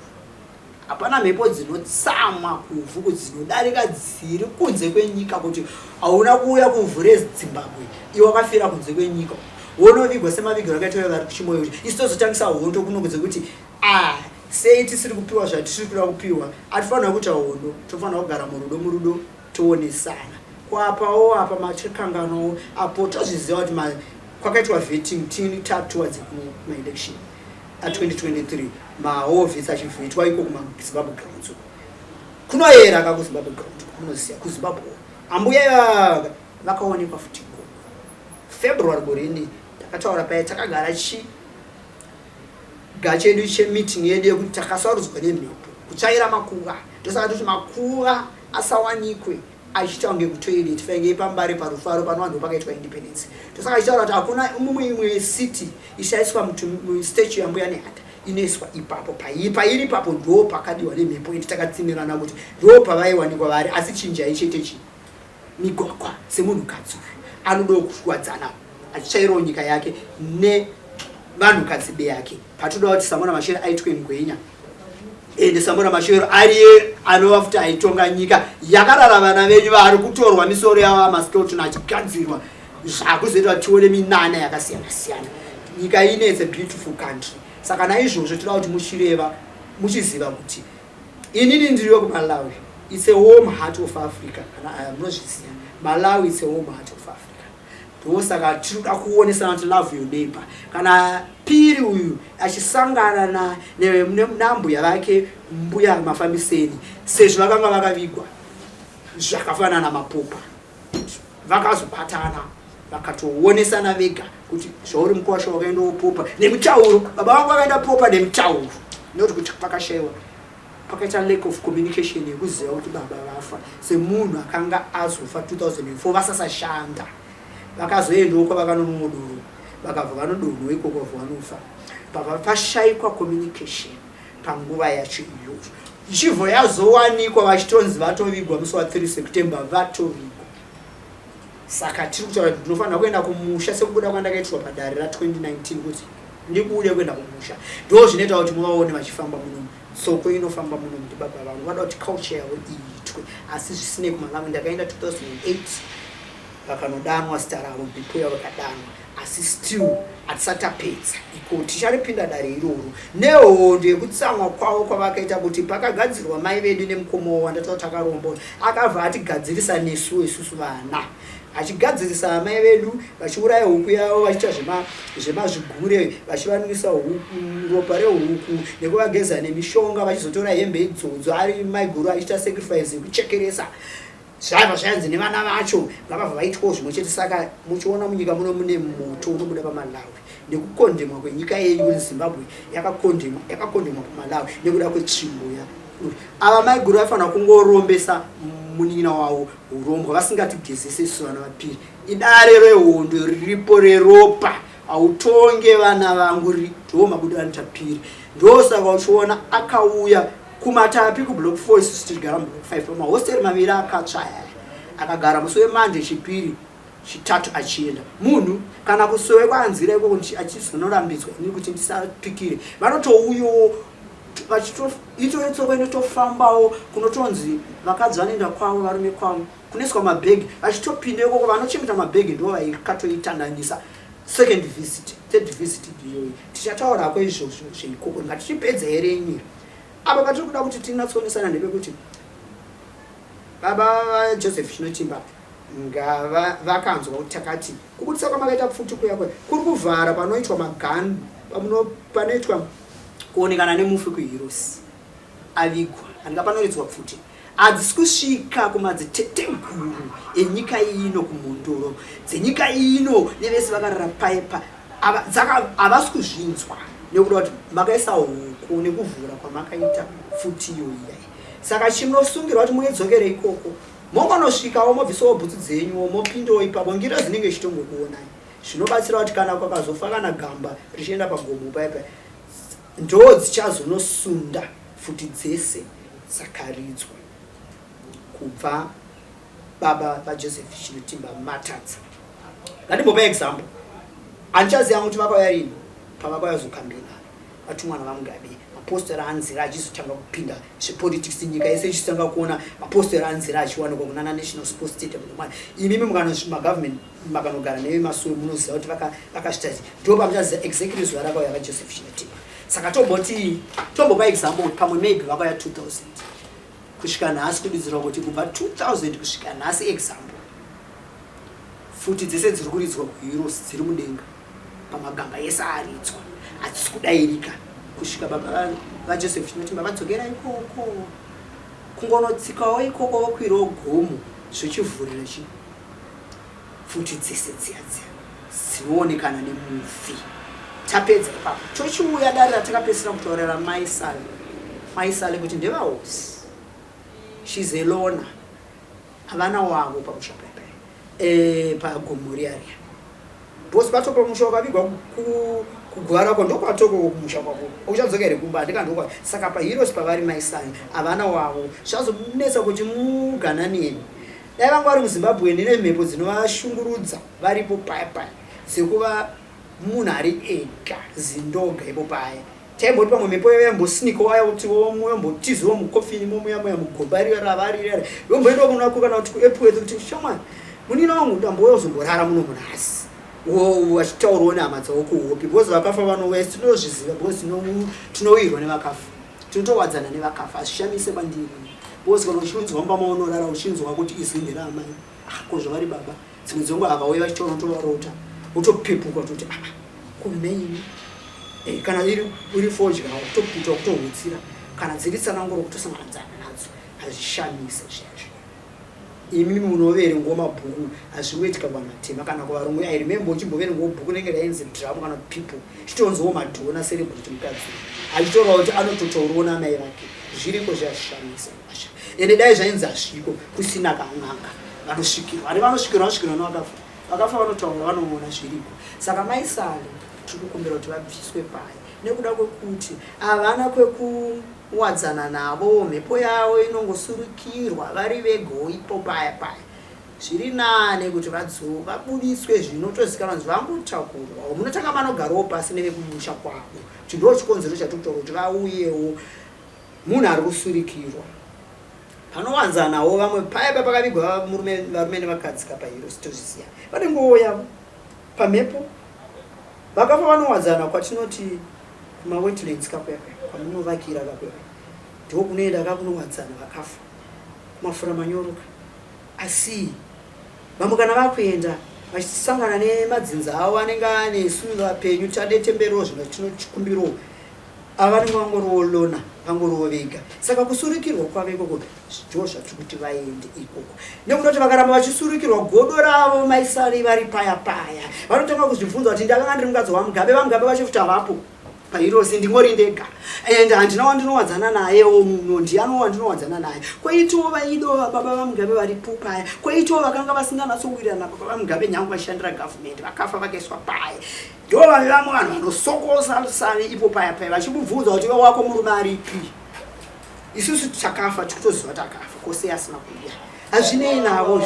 hapana mhepo dzinotsamwa kuvhu dzinodarika dziri kunze kwenyika kuti hauna kuuya kuvhu rezimbabwe iwe wakafira kunze kwenyika wonovigwa semavigiro akaitwa vari kuchimoyo kuti isu tozotangisa hondo kuno kunze kuti a ah, sei tisiri kupiwa zvatisiri kuda kupiwa hatifanira kuita hondo tofanira kugara murudo murudo toonesana kwapawo apa machikanganowo apo tozviziva kuti kwakaitwa vetting tini tatuwa dzekumaelection a2023 mahovhisi achivhetwa iko kumazimbabwe grounds uko kunoyera ka kuzimbabwe ground munoziva kuzimbabwe ambuya ivava vakaonekwa futi ikoko february gore ini takataura paya takagara chi ga chedu chemeeting yedu yekuti takasarudzwa nemhepo kutsvaira makuva ndosaka toti makuva asawanikwe achiita kunge kutoilet fainge pambare parufaro panova ndo pakaitwa independence ndosaka achitaura kuti hakuna mumwe imwe city ishaiswa statue yambuya nehanda inoiswa ipapo pairi ipapo ndo pakadiwa nemhepo ende takatsinirana kuti ndo pavaiwanikwa vari asi chinjai chete chii migwagwa semunhukadzi uyu anodawo kuwadzana achitsvairawo nyika yake nevanhukadzi beyake patoda kuti samora mashero aitwe ngwenya ende samora mashero ariye anova futi aitonga nyika yakarara vana venyu vari kutorwa misoro yavo amaskeleton achigadzirwa zvakuzoita tione minana yakasiyana siyana nyika ine its a beautiful country saka naizvozvo toda kuti muchireva muchiziva kuti Inini ndiri wekuMalawi. It's a warm heart of Africa. Kana aya munozviziva. Malawi it's a warm heart of Africa. Ndosaka tiri kuda kuonesana kuti love your neighbor. Kana Piri uyu achisangana na nambuya vake mbuya Mafambiseni sezvo vakanga vakavigwa zvakafanana mapopa vakazobatana vakatoonesana vega kuti zvauri mukwasha wakaenda wopopa nemutauro baba vangu vakaenda popa nemutauro not kuti pakashaiwa pakaita lack of communication yekuziva kuti baba vafa semunhu akanga azofa 2004 vasasashanda vakazoendawo kwavakanonwa doro vakabva vanodonhwa ikoko vabva vanofa pabva pashaikwa communication panguva yacho iyoyo ichibva yazowanikwa vachitonzi vatovigwa musi wa 3 September vatovigwa saka tiri kutaura kuti ndinofanira kuenda kumusha sekubuda kwandakaitirwa padare ra 2019 kuti ndibude kuenda kumusha ndo zvinoita kuti muvaone vachifamba muno tsoko inofamba muno ndibaba vangu vada kuti culture yavo iitwe asi zvisinei kumalawi ndakaenda 2008 vakanodanwa zita ravo mhepo yavo vakadanwa asi still hatisati tapedza iko ticharipinda dare iroro nehondo yekutsamwa kwavo kwavakaita kuti pakagadzirwa mai vedu nemukoma wavo wandataura takaromba akabva atigadzirisa nesuwo isusu vana achigadzirisa amai vedu vachiuraya huku yavo vachiita zvemazvigure vachivanwisa ropa rehuku nekuvageza nemishonga vachizotora hembe idzodzo ari maiguru achiita sacrifice yekuchekeresa Zvaiva zvayanzi nevana vacho ngavabva vaitwawo zvimwe chete saka muchiona munyika muno mune moto unobuda paMalawi nekukondemwa kwenyika yenyu yeZimbabwe yakakondemwa yakakondemwa paMalawi nekuda kwetsvimbo ya ava maiguru vaifanira kungorombesa munin'ina wavo urombwa vasingatigezese isu vana vapiri idare rehondo riripo reropa hautonge vana vangu ndo mabudo anotapiri ndosaka uchiona akauya Kumatapi kublock 4 isusu tichigara mublock 5 pamahosteri maviri akatsva aya akagara musi wemande chipiri chitatu achienda munhu kana kusowe kwaanzira ikoko achizonorambidzwa ini kuti ndisapikire vanotouyowo itori tsoko inotofambawo kunotonzi vakadzi vanoenda kwavo varume kwavo kunoiswa mabhegi vachitopinda ikoko vanochengeta mabhegi ndo vaikatoitandanisa. Second visit, third visit iyoyi tichataurako izvozvo zveikoko. Ngatichipedza here nyira apa patiri kuda kuti tinatsoonesana ndepekuti baba vaJoseph Chinotimba ngava vakanzwa kuti takati kubudisa kwamakaita pfuti kuya kuya kuri kuvhara panoitwa maganu panoitwa kuonekana nemufi kuHeroes avigwa andika panoridzwa pfuti hadzisi kusvika kumadziteteguru enyika ino, kumhondoro dzenyika ino nevese vakarara paipa, havasi kuzvinzwa nekuda kuti makaisa huku nekuvhura kwamakaita pfuti iyoyi. Saka chinosungirwa kuti muidzokere ikoko, mongonosvikawo, mobvisawo bhutsu dzenyuwo, mopindawo ipapo, ngira dzinenge ichitongokuonai. Zvinobatsira kuti kana kwakazofa kana gamba richienda pagomo paipa, ndo dzichazonosunda pfuti dzese dzakaridzwa kubva baba vaJoseph Chinotimba matadza. Ngandimbopa example. Handichaziva kuti vakauya rini pavakauya kuzokambena vatumwa navaMugabe, mapostori anzira achizotanga kupinda zvepolitics, nyika yese ichitanga kuona mapostori anzira achiwanikwa kunana National Sports Stadium. Imimi magovernment makanogara nevemasoro munoziva kuti vakazvita. Ndo pamuchaziva exactly zuva rakauya vaJoseph Chinotimba. Saka tomboti, tombopa example kuti pamwe maybe vakauya 2000 kusvika nhasi, kududzirwa kuti kubva 2000 kusvika nhasi, example, pfuti dzese dziri kuridzwa kuHeroes dziri mudenga pamagamba ese aridzwa hadzisi kudairika kusvika baba vaJoseph Chinotimba vadzokera ikoko, kungonotsikawo ikoko, vokwirawo gomo, zvochivhurira chi pfuti dzese dziya dziya dzinoonekana nemufi. Tapedza ipapo, tochiuya dare ratakapedzisira kutaurira Mai Sale. Mai Sale kuti ndevahosi, she's a loner, havana wavo pamusha pepe pagomo riya riya, because kwatoko musha wakavigwa kuguva rako, ndokwatoko kumusha kwako, uchadzoka here kumba? Handika ndokwa. Saka paHeroes pavari Mai Sale havana wavo, zvazonetsa kuti mugananieni. Dai vanga vari muZimbabwe, ndine mhepo dzinovashungurudza varipo paya paya dzekuva munhu ari ega zindoga ipo paya. Taimboti pamwe mhepo iyo yambosnikawo kuti yombotiziwo mukofini momuya muya mugomba riya ravari riya, yomboendawo kunako kana kuti kuEpworth kuti shamwari munina wangu ndambouya kuzomborara muno munhasi, vachitaurawo nehama dzavo kuhope, because vakafa vanouya, tinozviziva, because tinowirwa nevakafa, tinotowadzana nevakafa. Hazvishamise kwandiri, because kana uchinzwa mumba maunorara uchinzwa kuti izwi nderaamai, ah, ko zvavari baba, dzimwe dzenguva vakauya vachitaura, utovarota, wotopepuka kutoti, ah, kuneini? Kana iri fodya kutoputa, kutohutsira, kana dziri tsananguro kutosanganidzana nadzo, hazvishamise zviya. Imi munoverengawo mabhuku, hazvingoitika kuvanhu vatema kana kuvarungu. I remember uchimboverengawo bhuku rinenge rainzi Drum kana People, chitonziwo Madonna celebrity mukadzi achitorawo kuti anototaurawo namai vake. Zviriko zviyazvishamisa, ende dai zvainzi hazviko kusina kan'anga vanosvikirwa ari vanosvikirwa, vanosvikirwa nevakafa, vakafa vanotaura, vanoona, zviriko. Saka Mai Sale tiri kukumbira kuti vabviswe pai nekuda kwekuti havana kwekuwadzana navo, mhepo yavo inongosurukirwa vari vegowo ipo paya paya. Zviri nane kuti vabudiswe, zvinotozikanwa kunzi vangotakurwawo, munotanga manogarawo pasi nevekumusha kwavo, kuti ndo chikonzero chatiri kutaura kuti vauyewo. Munhu ari kusurikirwa panowanzanawo vamwe paya papakavigwa varume nevakadzi kapaHeroes, tozviziva, vanenge pamhepo vakafa vanowadzana kwatinoti kumawetlands kakuya kwamunovakira kakuya, ndo kunoenda kakunowadzana vakafa kumafura manyoroka. Asi vamwe kana vakuenda vachisangana nemadzinza avo anenge anesu vapenyu, tadetemberewo zvino tinochikumbirawo ava vanenge vangoriwo lona, vangoriwo vega. Saka kusurikirwa kwavo ikoko ndo zvatiri kuti vaende ikoko, nekuda kuti vakaramba vachisurikirwa godo ravo Mai Sale vari paya paya, vanotanga kuzvibvunza kuti ndakanga ndiri mukadzi waMugabe, vaMugabe vacho futi havapo paHeroes, ndingori ndega and handina wandinowadzana nayewo muno, ndiani wandinowadzana naye? Kwoitiwo vaido baba vaMugabe varipo paya, kwoitiwo vakanga vasinganatsowirirana baba vaMugabe nyange vachishandira gavhumendi, vakafa vakaiswa paya. Ndo vave vamwe vanhu vanosokosa Sale ipo paya paya vachimubvunza kuti iwe wako murume aripi? Isusu takafa tikutoziva takafa kose asina kuuya, hazvinei navo,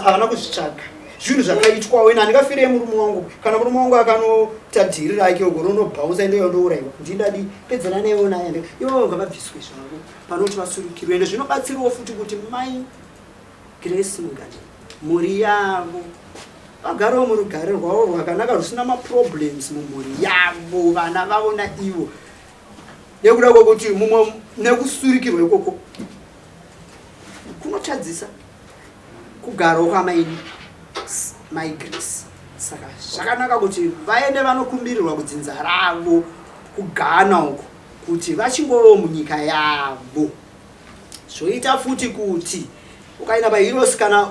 havana kuzvitsvaga, zvinhu zvakaitwawo. Ine handingafirei murume wangu. Kana murume wangu akanota dhiri rake uko ronobhaunsa, ndoyo ndourayiwa, ndindadi pedzana naivo naye. Ivovo ngavabviswe zvavo panoti vasurukirwe. Ende zvinobatsirawo futi kuti Mai Grace Mugani mhuri yavo. Vagarewo murugare rwavo rwakanaka rusina maproblems mumhuri yavo, vana vavo naivo, nekuda kwekuti mumwe nekusurikirwa ikoko kunotadzisa kugarawo kwamaini Mai Grace. Saka zvakanaka kuti vaende vanokumbirirwa kudzinza ravo kuGhana uko, kuti vachingovawo munyika yavo. Zvoita futi kuti ukaenda paHeroes, kana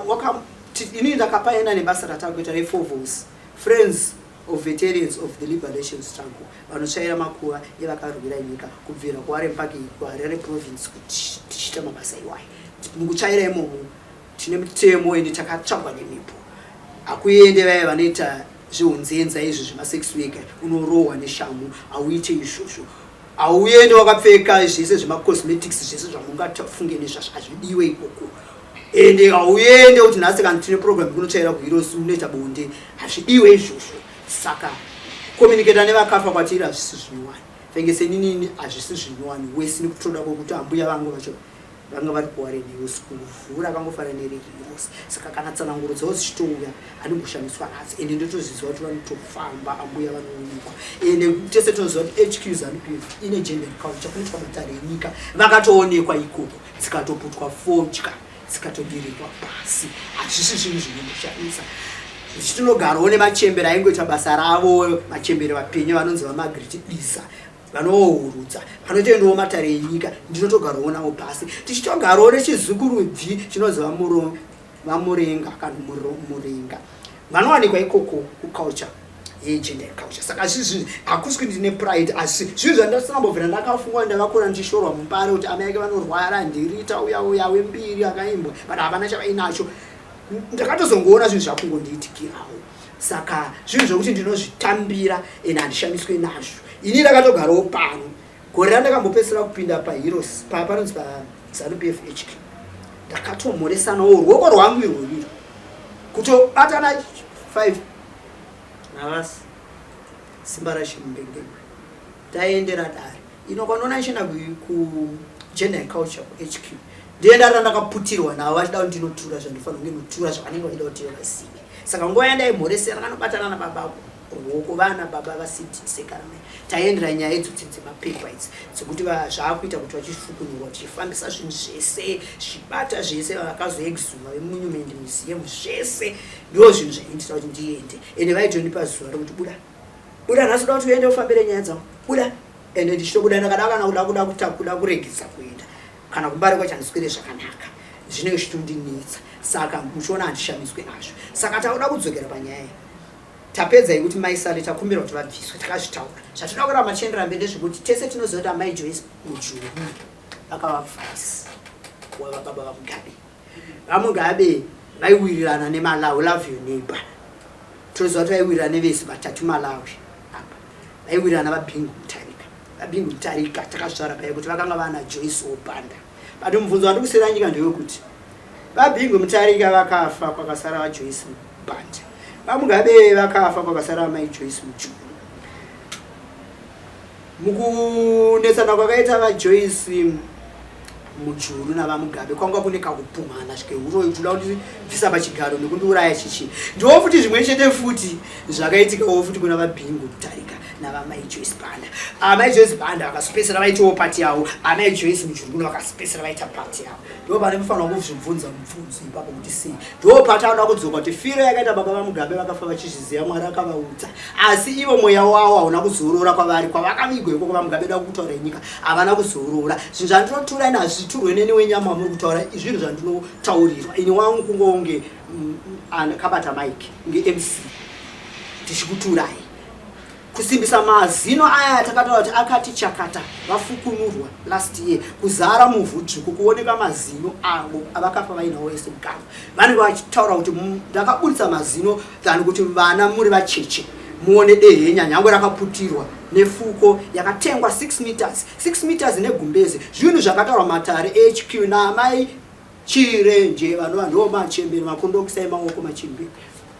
inini ndakapaenda nebasa ratakuita reFovos, Friends of Veterans of the Liberation Struggle, vanotsvaira makuva evakarwira nyika kubvira kuWarren Park, kuHarare Province, kuti tichiita mabasa iwayo. Mukutsvaira imomo tine mutemo, ende takatsvagwa nemipo. Hakuende vaya vanoita zveunzenza izvi zvemasex worker, unorohwa neshamu. Hauite izvozvo. Hauende wakapfeka zvese zvemacosmetics, zvese zvamungafunge nezvazvo, hazvidiwe ikoko. Ende hauende kuti nhasi kana tine program kunotsvaira kuHeroes unoita bonde, hazvidiwe izvozvo. Saka communicata nevakafa kwatiri hazvisi zvinyowani. Fenge seninini hazvisi zvinyowani wese, nekutoda kwekuti ambuya vangu vacho vanga vari kuWarren Hills, kuvhura akangofanana nereHeroes. Saka kana tsananguro dzavo dzichitouya, handimboshamiswa nadzo, ende ndotozviziva kuti vanotofamba, ambuya vanoonekwa. Ende tese tinoziva kuti HQ ZANU PF ine gender culture, kunoitwa matare enyika, vakatoonekwa ikoko, dzikatoputwa fodya, dzikatodirirwa pasi. Hazvisi zvinhu zvinomboshamisa. Zvichitinogarawo nemachembere aingoita basa ravo, machembere vapenyu vanonzi vaMagriti Bisa, vanohurudza, vanotoendawo matare enyika. Ndinotogarawo navo pasi, tichitogarawo nechizukurubvi chinonzi vaMurenga kana Murenga, vanowanikwa ikoko kuculture yegender culture. Saka zvizi hakusi kuti ndine pride, asi zvinhu zvandasingambobvira ndakafunga. Ndakakura ndichishorwa muMbare kuti amai ake vanorwara, ndirita uya uya wembiri akaimbwa, but havana chavainacho. Ndakatozongoona zvinhu zvakungondiitikirawo. Saka zvinhu zvokuti ndinozvitambira and handishamiswe nazvo. Ini ndakatogarawo pano. Gore randakambopedzisira kupinda paHeroes, panonzi paZANU PF HQ, ndakatomhoresanawo ruoko rwangu irworiro kutobatana 5 navasi simba rachimumbengengwe. Taendera dare ino kwanoona ichienda kugender and culture kuHQ, ndienda randakaputirwa navo vachida kuti ndinotura zvandifanira kunge notura, zvavanenge vachida kuti vazive. Saka nguva yandaimhoresera, ndakanobatana nababa ruoko, vana baba vaSidhi Sekaramai. Taendera nyaya idzodzi dzemapepa idzi dzekuti zvaakuita kuti vachifukunurwa, tichifambisa zvinhu zvese, zvichibata zvese, vakazoexhuma veMonument Museum, zvese. Ndo zvinhu zvaiitira kuti ndiende. Ende vaitondipa zuva rekuti buda, buda nhasi, uda kuti uende ufambire nyaya dzangu, buda. Ende ndichitobuda ndakada kana kuda kuregedza kuenda kana kuMbare kwacho, handiswere zvakanaka, zvinenge zvichitondinetsa. Saka muchiona, handishamiswe nazvo. Saka tauda kudzokera panyaya iyi. Tapedza yekuti Mai Sally takumbira kuti vabviswe, takazvitaura. Zvatinoda kuramba tichienderera mberi ndezvekuti tese tinoziva kuti amai Joyce Mujuru vakava vice wavababa vaMugabe. VaMugabe vaiwirirana neMalawi, love your neighbor. Toziva kuti vaiwirirana nevese vatatu Malawi apa, vaiwirirana vaBingu Mutarika. VaBingu Mutarika takazvitaura paya kuti vakanga vana Joyce Obanda. But mubvunzo wandikusiyira nyika ndewekuti vaBingu Mutarika vakafa, kwakasara vaJoyce Banda. VaMugabe vakafa, kwakasara amai Joyce Mujuru. Mukunetsana kwakaita vaJoyce Mujuru navaMugabe kwanga kune kakupumhana svikeuroyi kuti uda kundibvisa pachigaro nekundiuraya chichi. Ndiwo futi zvimwe chete futi zvakaitikawo futi kuna vaBingu Mutarika navamai Joyce Banda. Amai Joyce Banda vakazopedzisira vaitawo pati yavo, amai Joyce Mujuru kuno vakazopedzisira vaita pati yavo. Ndo pane mufanira kuzvibvunza mubvunzo ipapo kuti sei. Ndo patanoda kudzoka kuti firo yakaita baba vaMugabe, vakafa vachizviziva, Mwari akavaudza, asi ivo mweya wavo hauna kuzorora kwavari kwavakavigwa ikoko. VaMugabe, da kutaura nyika, havana kuzorora. Zvinhu zvandinotura ini hazviturwe neni wenyama muri kutaura, zvinhu zvandinotaurirwa ini. Wangu kungonge akabata mike ngeMC, tichikuturai kusimbisa mazino aya takataura kuti akati chakata vafukunurwa last year, kuzara muvhu dzvuku, kuoneka mazino avo avakafa vainawo ese mukana. Vanenge vachitaura kuti ndakabudisa mazino than kuti vana muri vacheche muone dehenya, nyange rakaputirwa nefuko yakatengwa 6 meters, 6 meters negumbezi. Zvinhu zvakataurwa matare HQ naamai Chirenje, vanova ndo machemberi makundokisai maoko, machemberi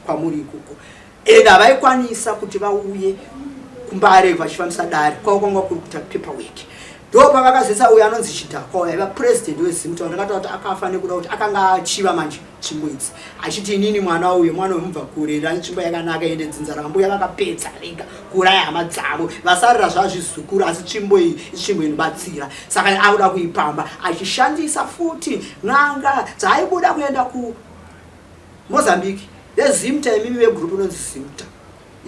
kwamuri ikoko. Ende havaikwanisa kuti vauye kuMbare vachifambisa dare kwavo, kwanga kuri kuita paperwork. Ndopavakazoisa uyo anonzi Chidhakwa uyo aiva president weZimta wandakataura kuti akafa nekuda kuti akanga achiva manje tsvimbo idzi achiti inini mwana uyo mwana wemubva kure ndani tsvimbo yakanaka ende dzinza rambuya vakapedza vega kuuraya hama dzavo vasarira zvazvizukuru asi tsvimbo iyi itsvimbo inobatsira saka akuda kuipamba achishandisa futi n'anga dzaaibuda kuenda kuMozambique veZimta imimi vegroup inonzi Zimta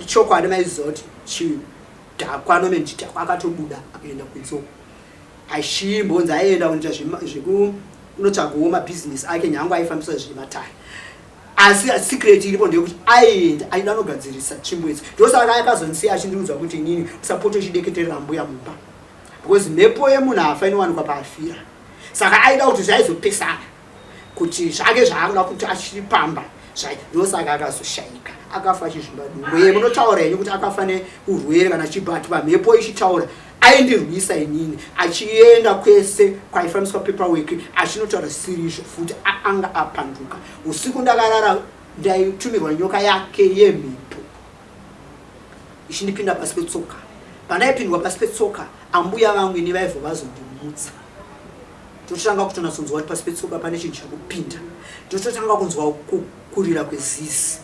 ichokwadi maiziva kuti Chidhakwa Norman Chidhakwa akatobuda akaenda kunze uko achimbonzi aienda kunoita zvekunotsvagawo mabhizinesi ake nyange aifambisa zvematare asi secret iripo ndeyekuti aienda aida anogadzirisa tsvimbo idzi ndosaka akazondisiya achindiudza kuti inini usapote uchideketerera mbuya mumba because mhepo yemunhu afa inowanikwa paafira saka aida kuti zvaizopesana kuti zvake zvaakuda kuti achipamba zvai ndosaka akazoshaika akafa achizvimba dumbu ye munotaura henyu kuti akafa neurwere kana chibati pamhepo ichitaura aindirwisa inini achienda kwese kwaifambiswa paperwork achinotaura zvisiri futi anga apanduka usiku ndakarara ndaitumirwa nyoka yake yemhepo ichindipinda pasi petsoka pandaipindwa pasi petsoka ambuya vangu ini vaibva vazondimutsa tototanga kutonatsonzwa kuti pasi petsoka pane chinhu chiri kupinda tototanga kunzwa kurira kwezizi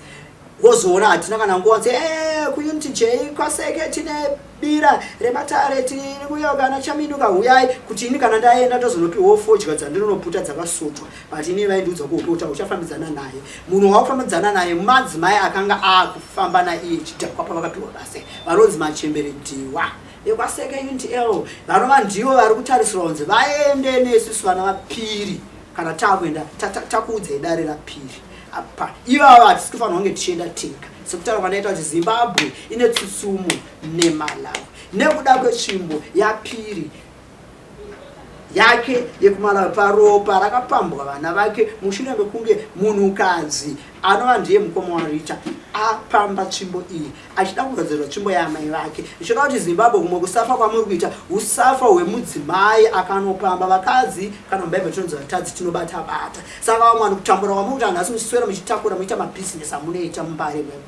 wozoona hatina kana nguva nzi eh, kuunity j kwaseke tine bira rematare tiri kuyoka chaminuka huyai kuti ini kana ndaenda tozonopiwawo fodya dzandinonoputa dzakasotwa but ini vaindiudza kuhope kuti uchafambidzana naye munhu wakufambidzana naye madzimai akanga akufamba naiye chidhakwa pavakapiwa basa vanonzi machembere dhiwa vekwaSeke Unit L vanova ndivo vari kutarisirwa kunzi vaende nesusu vana vaPiri kana takuenda takuudzai dare raPiri apa ivava hatisi kufanirwa kunge tichienda tega sekutaura kwandaita kuti Zimbabwe ine tsutsumo neMalawi nekuda kwetsvimbo yaPiri yake yekuMalawi paropa rakapambwa vana vake mushure mekunge munhukadzi anova ndiye mukoma waRita apamba tsvimbo iyi achida kugadzirwa tsvimbo yaamai vake zvichida kuti Zimbabwe kumwe kusafa kwamuri kuita usafa hwemudzimai akanopamba vakadzi kana mubhaibheri tinonzi vatadzi tinobata bata saka vamwe vanhu kutambura kwamuri kuita nhasi muchiswera muchitakura muchiita mabhizinesi amunoita mumbare memo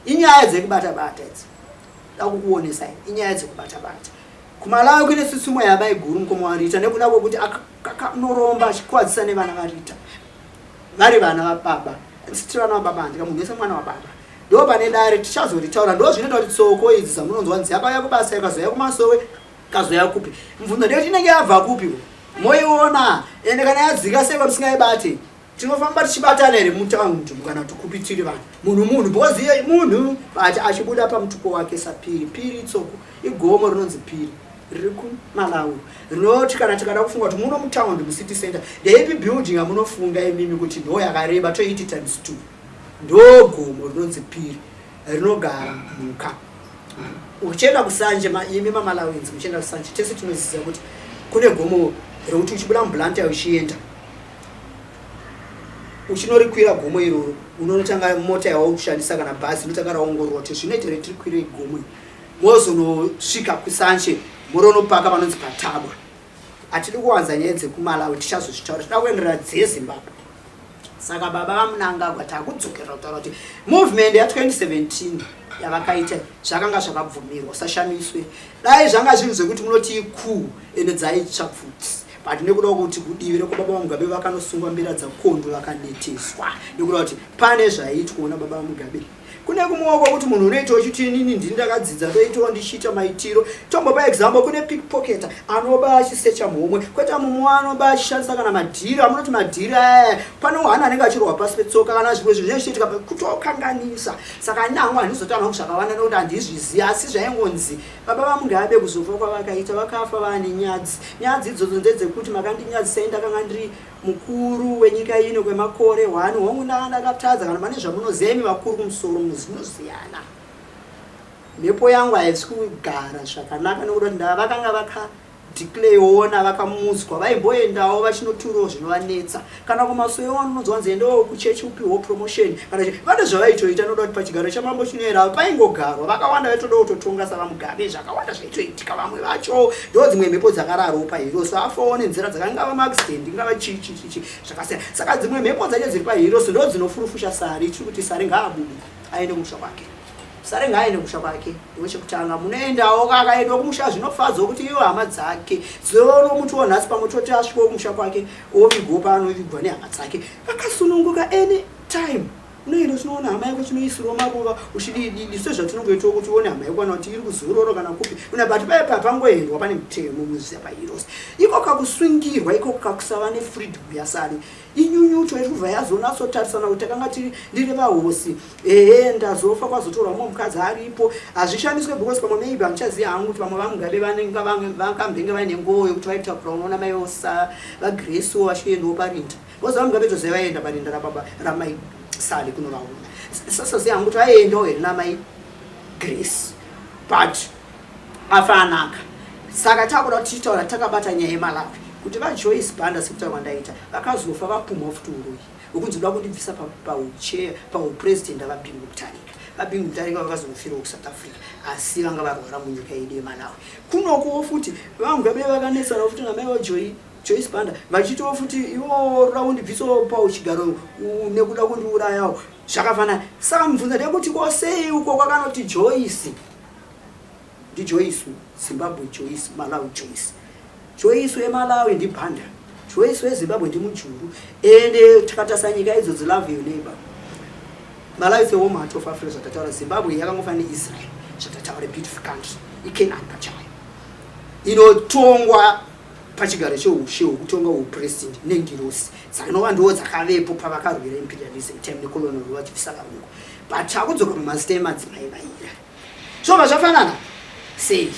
inyaya dzekubata bata idzi da kukuonesai inyaya dzekubata bata KuMalawi kune tsutsumo yaamai guru mukoma waRita nekuda kwekuti akanoromba achikwadzisa nevana vaRita vari vana vababa tiri vana vababa handika munhu wese mwana wababa ndo pane dare tichazoritaura ndo zvinoita kuti tsoko idzi dzamunonzwa nzi yakauya kubasa ikazouya kumasowe ikazouya kupi mubvunzo ndeyekuti inenge yabva kupi moiona ende kana yadzika sei kwamusingaibate Tinofamba tichibatana here mutaundi kana kuti kupi tiri vanhu munhu munhu because iye munhu but achibuda pamutupo wake sapiri piri tsoko igomo rinonzi piri riri kumalawi rinoti kana tikada kufunga kuti muno mutaundi mucity center ndeipi building yamunofunga imimi kuti ndo yakareba toiti times two ndo gomo rinonzi piri rinogara mhuka uchienda kusanje imi mamalawins muchienda kusanje tese tinoziva kuti kune gomo rekuti uchibuda mublanta uchienda uchinorikwira gomo iroro unonotanga mota yawakushandisa kana bhazi inotanga raongororwa kuti zvinoita here tirikwire gomo mozonosvika kusanche moronopaka panonzi patabwa hatidi kuwanza nyaya dzekumalawi tichazozvitaura tida kuenderera dzezimbabwe saka baba vamunangagwa takudzokerera kutaura kuti movement ya2017 yavakaita zvakanga zvakabvumirwa usashamiswe dai zvanga zvinhu zvekuti munoti ikuu ende dzaitsva pfuti but nekuda kuti kudivi rekwababa vamugabe vakanosungwa mbira dzakondo vakaneteswa nekuda kuti pane zvaiitwawo nababa vamugabe kune kumwewo kwekuti munhu unoita uchiti inini ndini ndakadzidza ndoitawo ndichiita maitiro tombopa example kune pickpocketer anoba achisecha muhomwe kweta mumwe anoba achishandisa kana madhiri amunoti madhiri aya pane hwana anenge achirohwa pasi petsoka kana zvimwe zvinhu zvinenge zvichiitika kutokanganisa saka ini hangu handizotaura hangu zvakawanda nekuti handizvizivi asi zvaingonzi Baba vaMugabe kuzofa kwavakaita vakafa vaane nyadzi. Nyadzi idzodzo ndedzekuti makandinyadzisai ndakanga ndiri mukuru wenyika ino kwemakore hwani hongu ndanga ndakatadza kana pane zvamunoziva imi vakuru kumusoro munoziyana. Mhepo yangu haisi kugara zvakanaka nekuda kuti ndava vakanga vaka declareona vakamutswa vaimboendawo vachinoturawo zvinovanetsa kana kumasowe wanonzwa nzi endawo kuchechi upiwo promotion kana vane zvavaitoita noda kuti pachigaro chamambo chinoera paingogarwa vakawanda vaitoda kutotonga savamugabe zvakawanda zvaitoitika vamwe vacho ndo dzimwe mhepo dzakararo pahiroso afawo nenzira dzakangava maaccident ingava chii chii chii zvakasiyana saka dzimwe mhepo dzacho dziri pahiroso ndo dzinofurufusha sari tiri kuti sari ngaabude aende kumusha kwake. Sare ngaaende kumusha kwake ndiwe chekutanga munoendawo kakaendwa kumusha zvinofadza kuti iwo hama dzake dzonomuti wanhasi pamwe toti asvikewo kumusha kwake ovigwa paanovigwa nehama dzake vakasununguka any time unoenda uchinoona hama yako chinoisirwa maruva uchidididi sezvatinongoitawo kuti uone hama yako kana kuti iri kuzororo kana kupi una but paye papangoendwa pane mutemo muziya pairosi iko kakusungirwa iko kakusava nefreedom yasari Inyunyuto iri kubva yazonatsotarisana kuti takanga tiri ndiri vahosi ehe ndazofa kwazotorwa mumwe mukadzi aripo hazvishamiswe because pamwe maybe handichaziva hangu kuti vamwe vamugabe vanenge vakambenge vaine nguo yekuti vaitakura unoona mai osa vagracewo vachiendawo parinda because vamugabe toziva vaienda parinda rababa ramai sali kunovaona sasaziva hangu kuti vaiendawo here namai grace but afa anaka saka takuda kuti tichitaura takabata nyaya yemalawi kuti vajoyce banda sekutaura kwandaita vakazofa vapumhwa futi uroyi wekunzi uda kundibvisa pauchair paupresident avabingu mutarika vabingu mutarika vakazonofirawo kusouth africa asi vanga varwara munyika yedu yemalawi kunokuwo futi vamugabe vakanetsana futi namai vajoyi Joyce Banda vachitiwo futi iwo roda kundibvisawo pauchigaro nekuda kundiurayawo zvakafanana saka mubvunzo ndeyekuti ko sei uko kwakanoti Joyce ndiJoyce Zimbabwe Joyce Malawi Joyce Joyce weMalawi ndiBanda Joyce weZimbabwe ndiMujuru ende takatarisa nyika idzodzi love your neighbor Malawi is a warm heart of Africa zvatataura Zimbabwe yakangofanana neIsrael zvatataura beautiful country iCanaan pachayo inotongwa pachigaro cheushe hwekutonga hupresident nengirosi dzainova ndiwo dzakavepo pavakarwira imperialism time necolonial vachibvisa varungu but takudzoka mumazita emadzimai vaira zvobva zvafanana sei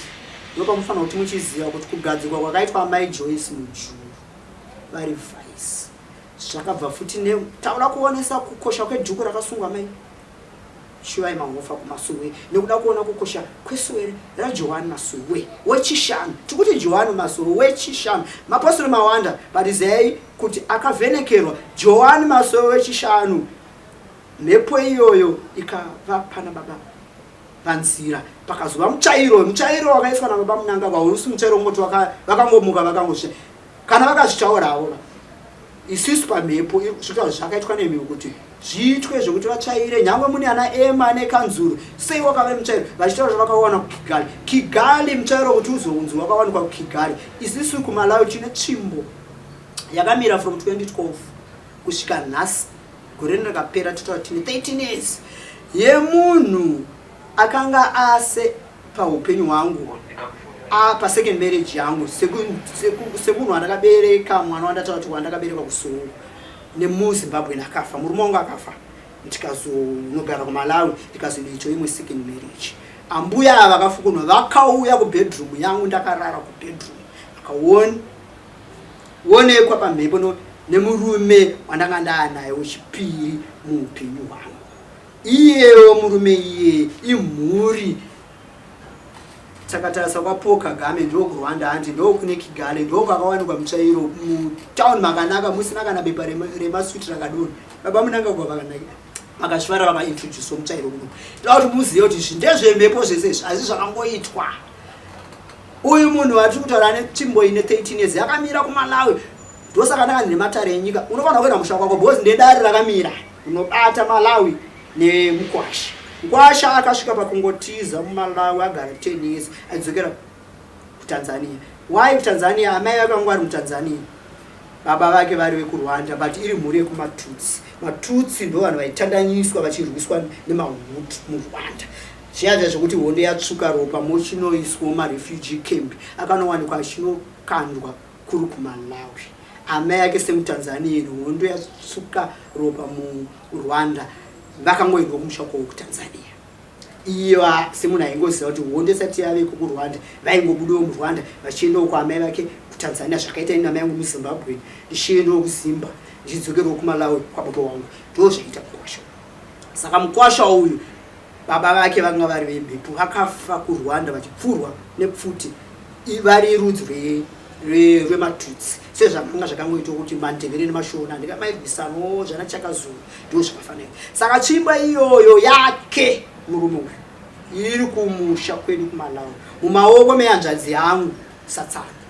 ndopamufanira kuti muchiziva kuti kugadzikwa kwakaitwa amai joyce mujuru vari vice zvakabva futi netaura kuonesa kukosha kwedhuku rakasungwa mai Shuvai Mahofa kuMasowe nekuda kuona kukosha kwesowe raJohani Masowe wechishanu. Tikuti Johani Masowe wechishanu. Mapostori mawanda but ziyai kuti akavhenekerwa Johani Masowe wechishanu. Mhepo iyoyo ikava pana baba panzira pakazova mutsvairo mutsvairo wakaiswa nababa Mnangagwa hausi mutsvairo wongoti vakangomuka vakangosvika kana vakazvitaurawo isisu pamhepo zvitaura zvakaitwa nemhepo kuti zviitwe zvekuti vatsvaire nyangwe mune ana ema nekanzuru sei wakave mutsvairo vachitaura zvavakawana kukigali kigali mutsvairo kuti uzounzi wakawanikwa kukigali isisu kumalawi tine tsvimbo yakamira from 2012 kusvika nhasi gore rino rakapera totaura tine 13 years yemunhu akanga ase paupenyu hwangu pasecond marriage yangu semunhu wandakabereka mwana wandataura kuti wandakabereka kusungu nemuzimbabwe ndakafa murume wangu akafa ndikazonogara kumalawi ndikazonoita imwe second marriage ambuya ava vakafukunwa vakauya kubedroom yangu ndakarara kubedroom akaona onekwa pamhepo no nemurume wandanga ndaanaye wechipiri muupenyu hwangu iyewo murume iyeye imhuri takatarisa kwaPaul Kagame ndokuRwanda hanti ndokune Kigali ndokwakawanikwa mutsvairo mutown makanaka musina kana bepa remasuti rakadonha baba Mnangagwa vakanaka vakazvifara vakaintroduce mutsvairo uno toda kuti muzive kuti izvi ndezvemhepo zvese izvi asi zvakangoitwa uyu munhu watiri kutaura ane tsvimbo ine 13 years yakamira kumalawi ndosaka ndakanzi nematare enyika unofanira kuenda musha kwako because ndedare rakamira unobata malawi nemukwasha mukwasha akasvika pakungotiza mumalawi agara 10 years aidzokera kutanzania why kutanzania amai vake vanga vari mutanzania baba vake vari vekurwanda but iri mhuri yekumatutsi matutsi ndo vanhu vaitandanyiswa vachirwiswa nemahutu murwanda zviya zviya zvekuti hondo yatsvuka ropa mochinoiswa marefugee camp akanowanikwa achinokandwa kuri kumalawi amai ake semutanzanian hondo yatsvuka ropa murwanda vakangoendwa kumusha kwavo kutanzania iye semunhu aingoziva kuti hondo isati yaveko kurwanda vaingobudawo murwanda vachiendawo kwaamai vake kutanzania zvakaita ini namai angu muzimbabwe ndichiendawo kuzimba ndichidzokerawo kumalawi kwababa wangu ndo zvaita mukwasha saka mukwasha uyu baba vake vanga vari vemhepo vakafa kurwanda vachipfurwa nepfuti vari rudzi rwematutsi sezvakanga zvakangoitwa kuti mandevere nemashona ndikamairwisano zvana chakazuru ndo zvakafanira saka tsvimbo iyoyo yake murume uyu iri kumusha kwedu kumalawi mumaoko mehanzvadzi yangu satsana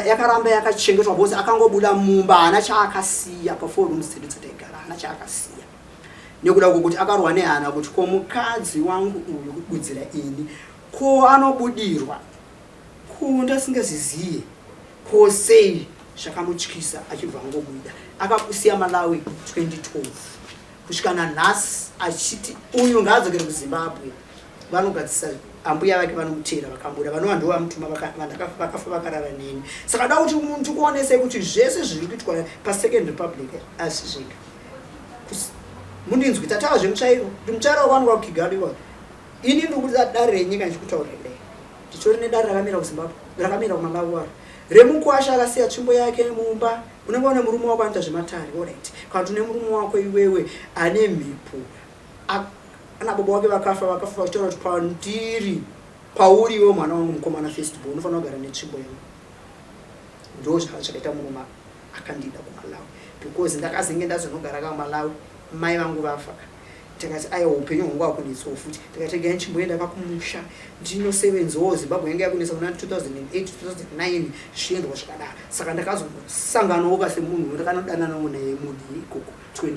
yakaramba yakachengetwa because akangobuda mumba haana chaakasiya pafour rooms dzedu dzataigara haana chaakasiya. Nekuda kwokuti akarohwa nehana kuti ko mukadzi wangu uyu kududzira ini, ko anobudirwa ko ndasingaziziye, ko sei zvakamutyisa achibva angobuda. Akakusiya Malawi 2012 kusvika nanhasi achiti uyu ngaadzokere kuZimbabwe. Vanogadzisa ambuya vake vanomuteera vakabuda vanova ndivo vamutuma vakafa vakarara neni. Saka da kuti ndikuonesei kuti zvese zviri kuitwa pasecond republic asi zvega mundinzwi tataura zvemutsvairo kuti mutsvairo wakawanikwa kukigali iwayo. Ini ndiri kuda dare renyika ndichikutaurira kudai nditori nedare rakamira kuZimbabwe rakamira kuMalawi waro remukwasha akasiya tsvimbo yake mumba. Unenge une murume wako anoita zvematare, alright, kana kuti une murume wako iwewe ane mhepo, ana baba wake vakafa vakafa vachitaura kuti pandiri pauri iwe mwana wangu mukomana first born unofanira kugara netsvimbo yangu. Ndo zvakaita murume akandida kuMalawi because ndakazenge ndazonogara kaMalawi mai vangu vafa. Takati aiwa upenyu hwangu hakunetsawo futi, tikati regai ndichimboenda kakumusha ndinosevenzawo. Zimbabwe yange yakunetsa kuna 2008 2009 zvichiendwa zvakadaro. Saka ndakazosanganawo ka semunhu ndakanodananawo naye mudi ikoko 2012.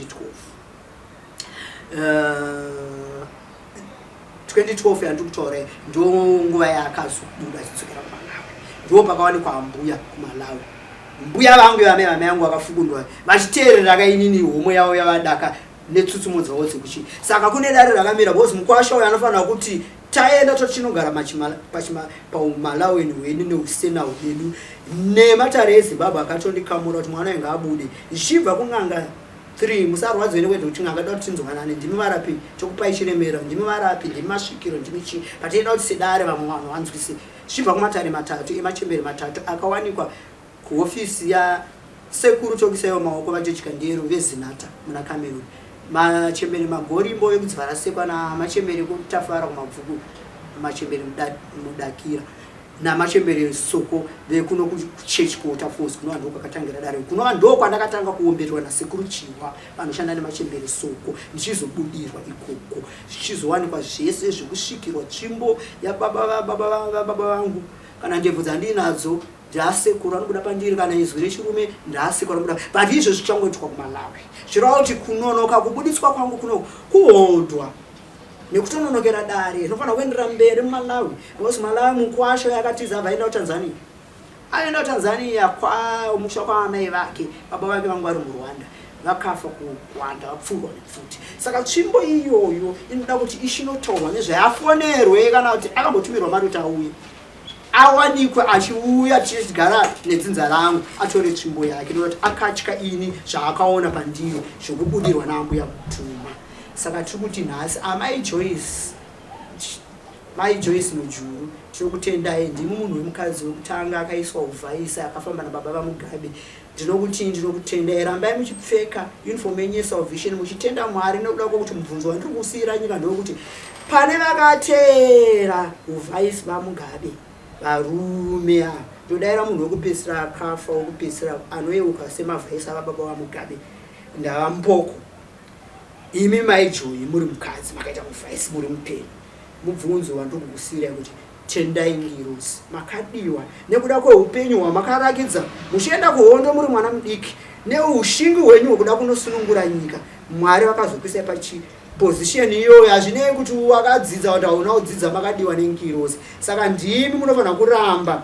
2012 yandiri kutaura ndo nguva yaakazobuda achidzokera kuMalawi. Ndo pakawanikwa ambuya kuMalawi. Mbuya vangu vamai vamai vangu vakafukundwa vachiteerera kainini homwe yavo yavadaka netsutsumo dzavo dzekuchi. Saka kune dare rakamira because mukwasha uyo anofanira kuti taenda totichinogara paumalaweni hwedu neusena hwedu nematare eZimbabwe akatondikamura kuti mwana uyu ngaabude zvichibva kun'anga 3. Musarwadziwe nekuenda kuti n'anga da kuti tinzwanane, ndimi varapi tokupai chiremera, ndimi varapi, ndimi masvikiro, ndimi chii, but inoda kuti sedare vamwe vanhu vanzwise. Zvichibva kumatare matatu emachembere matatu akawanikwa kuhofisi yasekuru Tokisaiwo Maoko vaGeorge Kandiyero veZinata muna Cameroon, machembere Magorimbo ekuDzivarasekwa namachembere ekuTafara kuMabvuku, machembere Mudakira namachembere Soko vekuno kuchechi kuWaterfalls, kunova ndiko kwakatangira dare, kunova ndo kwandakatanga kuombererwa nasekuru Chihwa vanoshanda nemachembere Soko, ndichizobudirwa ikoko zvichizowanikwa zvese zvekusvikirwa tsvimbo yababa vababa vababa vangu. Kana ndebvu dzandinadzo ndaasekuru anobuda pandiri, kana izwi rechirume ndaasekuru anobuda, but izvo zvichangoitwa kuMalawi. Zvireva kuti kunonoka kubuditswa kwangu kuno kuhodwa nekutononokera dare rinofanira kuendera mberi muMalawi, because Malawi mukwasha yakatiza abva aenda kuTanzania, aenda kuTanzania kwamusha kwaamai vake, baba vake vangu vari muRwanda vakafa kuRwanda vapfurwa nepfuti. Saka tsvimbo iyoyo inoda kuti ichinotaurwa nezvayafonerwe kana kuti akambotumirwa mari kuti auye awanikwe achiuya tichigara nedzinza rangu atore tsvimbo yake, nekuti akatya ini zvaakaona pandiri zvekubudirwa naambuya Mutuma. Saka tiri kuti nhasi amai Joyce, mai Joyce Mujuru, tiri kutendai, ndimi munhu wemukadzi wekutanga akaiswa uvhaisi akafamba nababa vaMugabe. Ndinokuti ndinokutendai, rambai muchipfeka uniform yenyu yesalvation muchitenda Mwari nekuda kwekuti mubvunzo wandiri kusiira nyika ndewekuti pane vakateera uvhaisi vaMugabe varume ava, ndodaira munhu wekupedzisira akafa wekupedzisira anoyeuka semavhaisi avababa vaMugabe ndava Mboko. Imi mai Joyi muri mukadzi makaita muvhaisi muri mupenyu, mubvunzo wandiri kukusiirai kuti tendai ngirozi makadiwa nekuda kweupenyu hwamakarakidza muchienda kuhondo muri mwana mudiki neushingi hwenyu hwekuda kunosunungura nyika. Mwari vakazokuisai pachiposition iyoyo, hazvinei kuti wakadzidza kuti hauna kudzidza, makadiwa nengirozi. Saka ndimi munofanira kuramba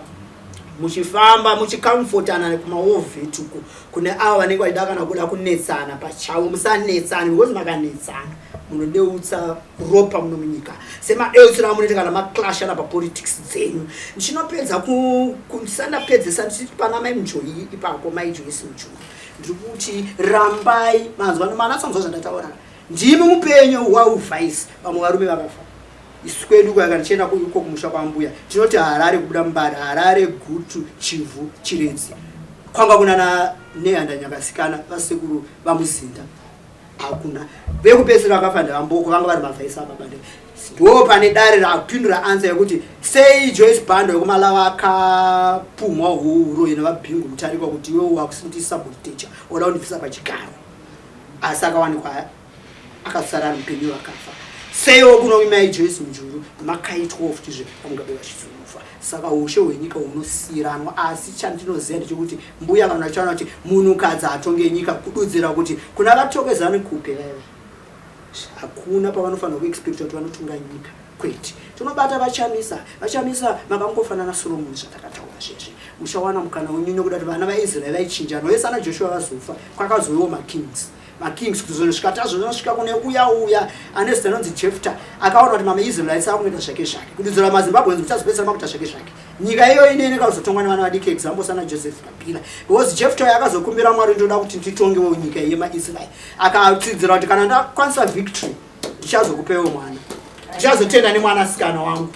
muchifamba muchikamfotana kumawovetuko kune avo vanenge vachida kana kuda kunetsana pachavo. Musanetsana because makanetsana munodeutsa ropa muno munyika semadeutsiro amunoita kana maclashana papolitics dzenyu. Ndichinopedza ndisandapedzesa ndichiti pana mai Mujoyi ipapo, mai Joyce Mujuru, ndiri kuti rambai manzwa manatsanzwa zvandataura, ndimi mupenyu wauvhaisi. Vamwe varume vakafa isu kwedu kwaka ndichienda uko kumusha kwambuya tinoti Harare kubuda mumbare, Harare, Gutu, Chivhu, Chiredzi, kwanga kuna Nehanda Nyakasikana vasekuru vaMuzinda, hakuna vekupedzisira vakafa ndavamboko vanga vari mavhaisi ababa. Ndo pane dare rakupindura ansa yekuti sei Joyce Banda wekuMalawi akapumhwa huroyi navabhingu Mutarikwa kuti iwe wakuti sabotage oda kundibvisa pachigaro, asi akawanikwa akasara ari mupenyu vakafa. Seiwo kuno mai Joyce Mujuru makaitwawo futizve vaMugabe vachizofa. Saka ushe hwenyika hunosiyiranwa, asi chandinoziva ndechekuti mbuya kana vachiona kuti munhukadzi atonge nyika, kududzira kuti kuna vatokezani kupe vaiva. Hakuna pavanofanirwa kuexpecta kuti vanotunga nyika, kwete. Tinobata vaChamisa. VaChamisa makangofanana Solomoni zvatakataura zvezve. Muchawana mukana wenyu nekuda kuti vana vaIsraeri vaichinjana vese ana Joshua vazofa, kwakazouyawo makings. Makings kuzonosvika tazonosvika kune uya uya ane zita anonzi Jefta, akaona kuti mamaIsraelites akunoita zvake zvake. Kududzira maZimbabweans kuti azopedzisira makuita zvake zvake. Nyika iyoyo inene ikazotongwa nevana vadiki, example sana Joseph Kabila. Because Jefta uyo akazokumbira Mwari, ndoda kuti nditongewo nyika yemaIsraeri. Akatsidzira kuti kana ndakwanisa victory ndichazokupewo mwana, ndichazotenda nemwanasikana wangu.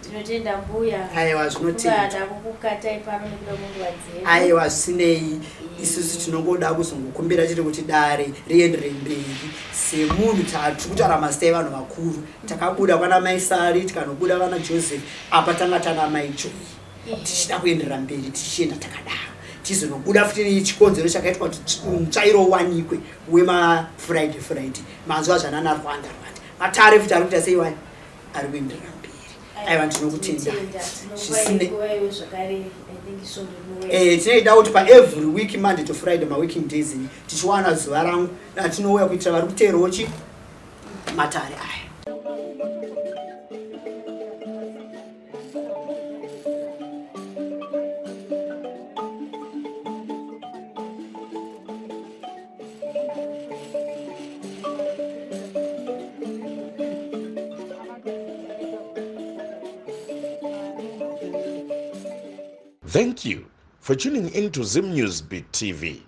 Tinotenda mbuya. Aiwa, zvinotenda. Kukukatai pano nekuda kwenguva dzedu. Aiwa, zvisinei, isusu tinongoda kuzongokumbira chete kuti dare rienderere mberi. Semunhu tiri kutaura mazita evanhu vakuru, takabuda kwana mai Sari, tikanobuda vana Joseph, apa tanga tana mai Joy, tichida kuenderera mberi tichienda takadaro, tizonobuda futi chikonzero chakaitwa kuti mutsvairo uwanikwe wemafriday Friday, manzwa zvanana Rwanda Rwanda, matare futi ari kuita sei wani ari kuenderera mberi. Aiwa, ndinokutenda. Tinoida kuti paevery week, Monday to Friday, maworking days, tichiwana zuva rangu ratinouya kuitira vari kuteerawo chi matare aya. Thank you for tuning in to Zim News Beat TV.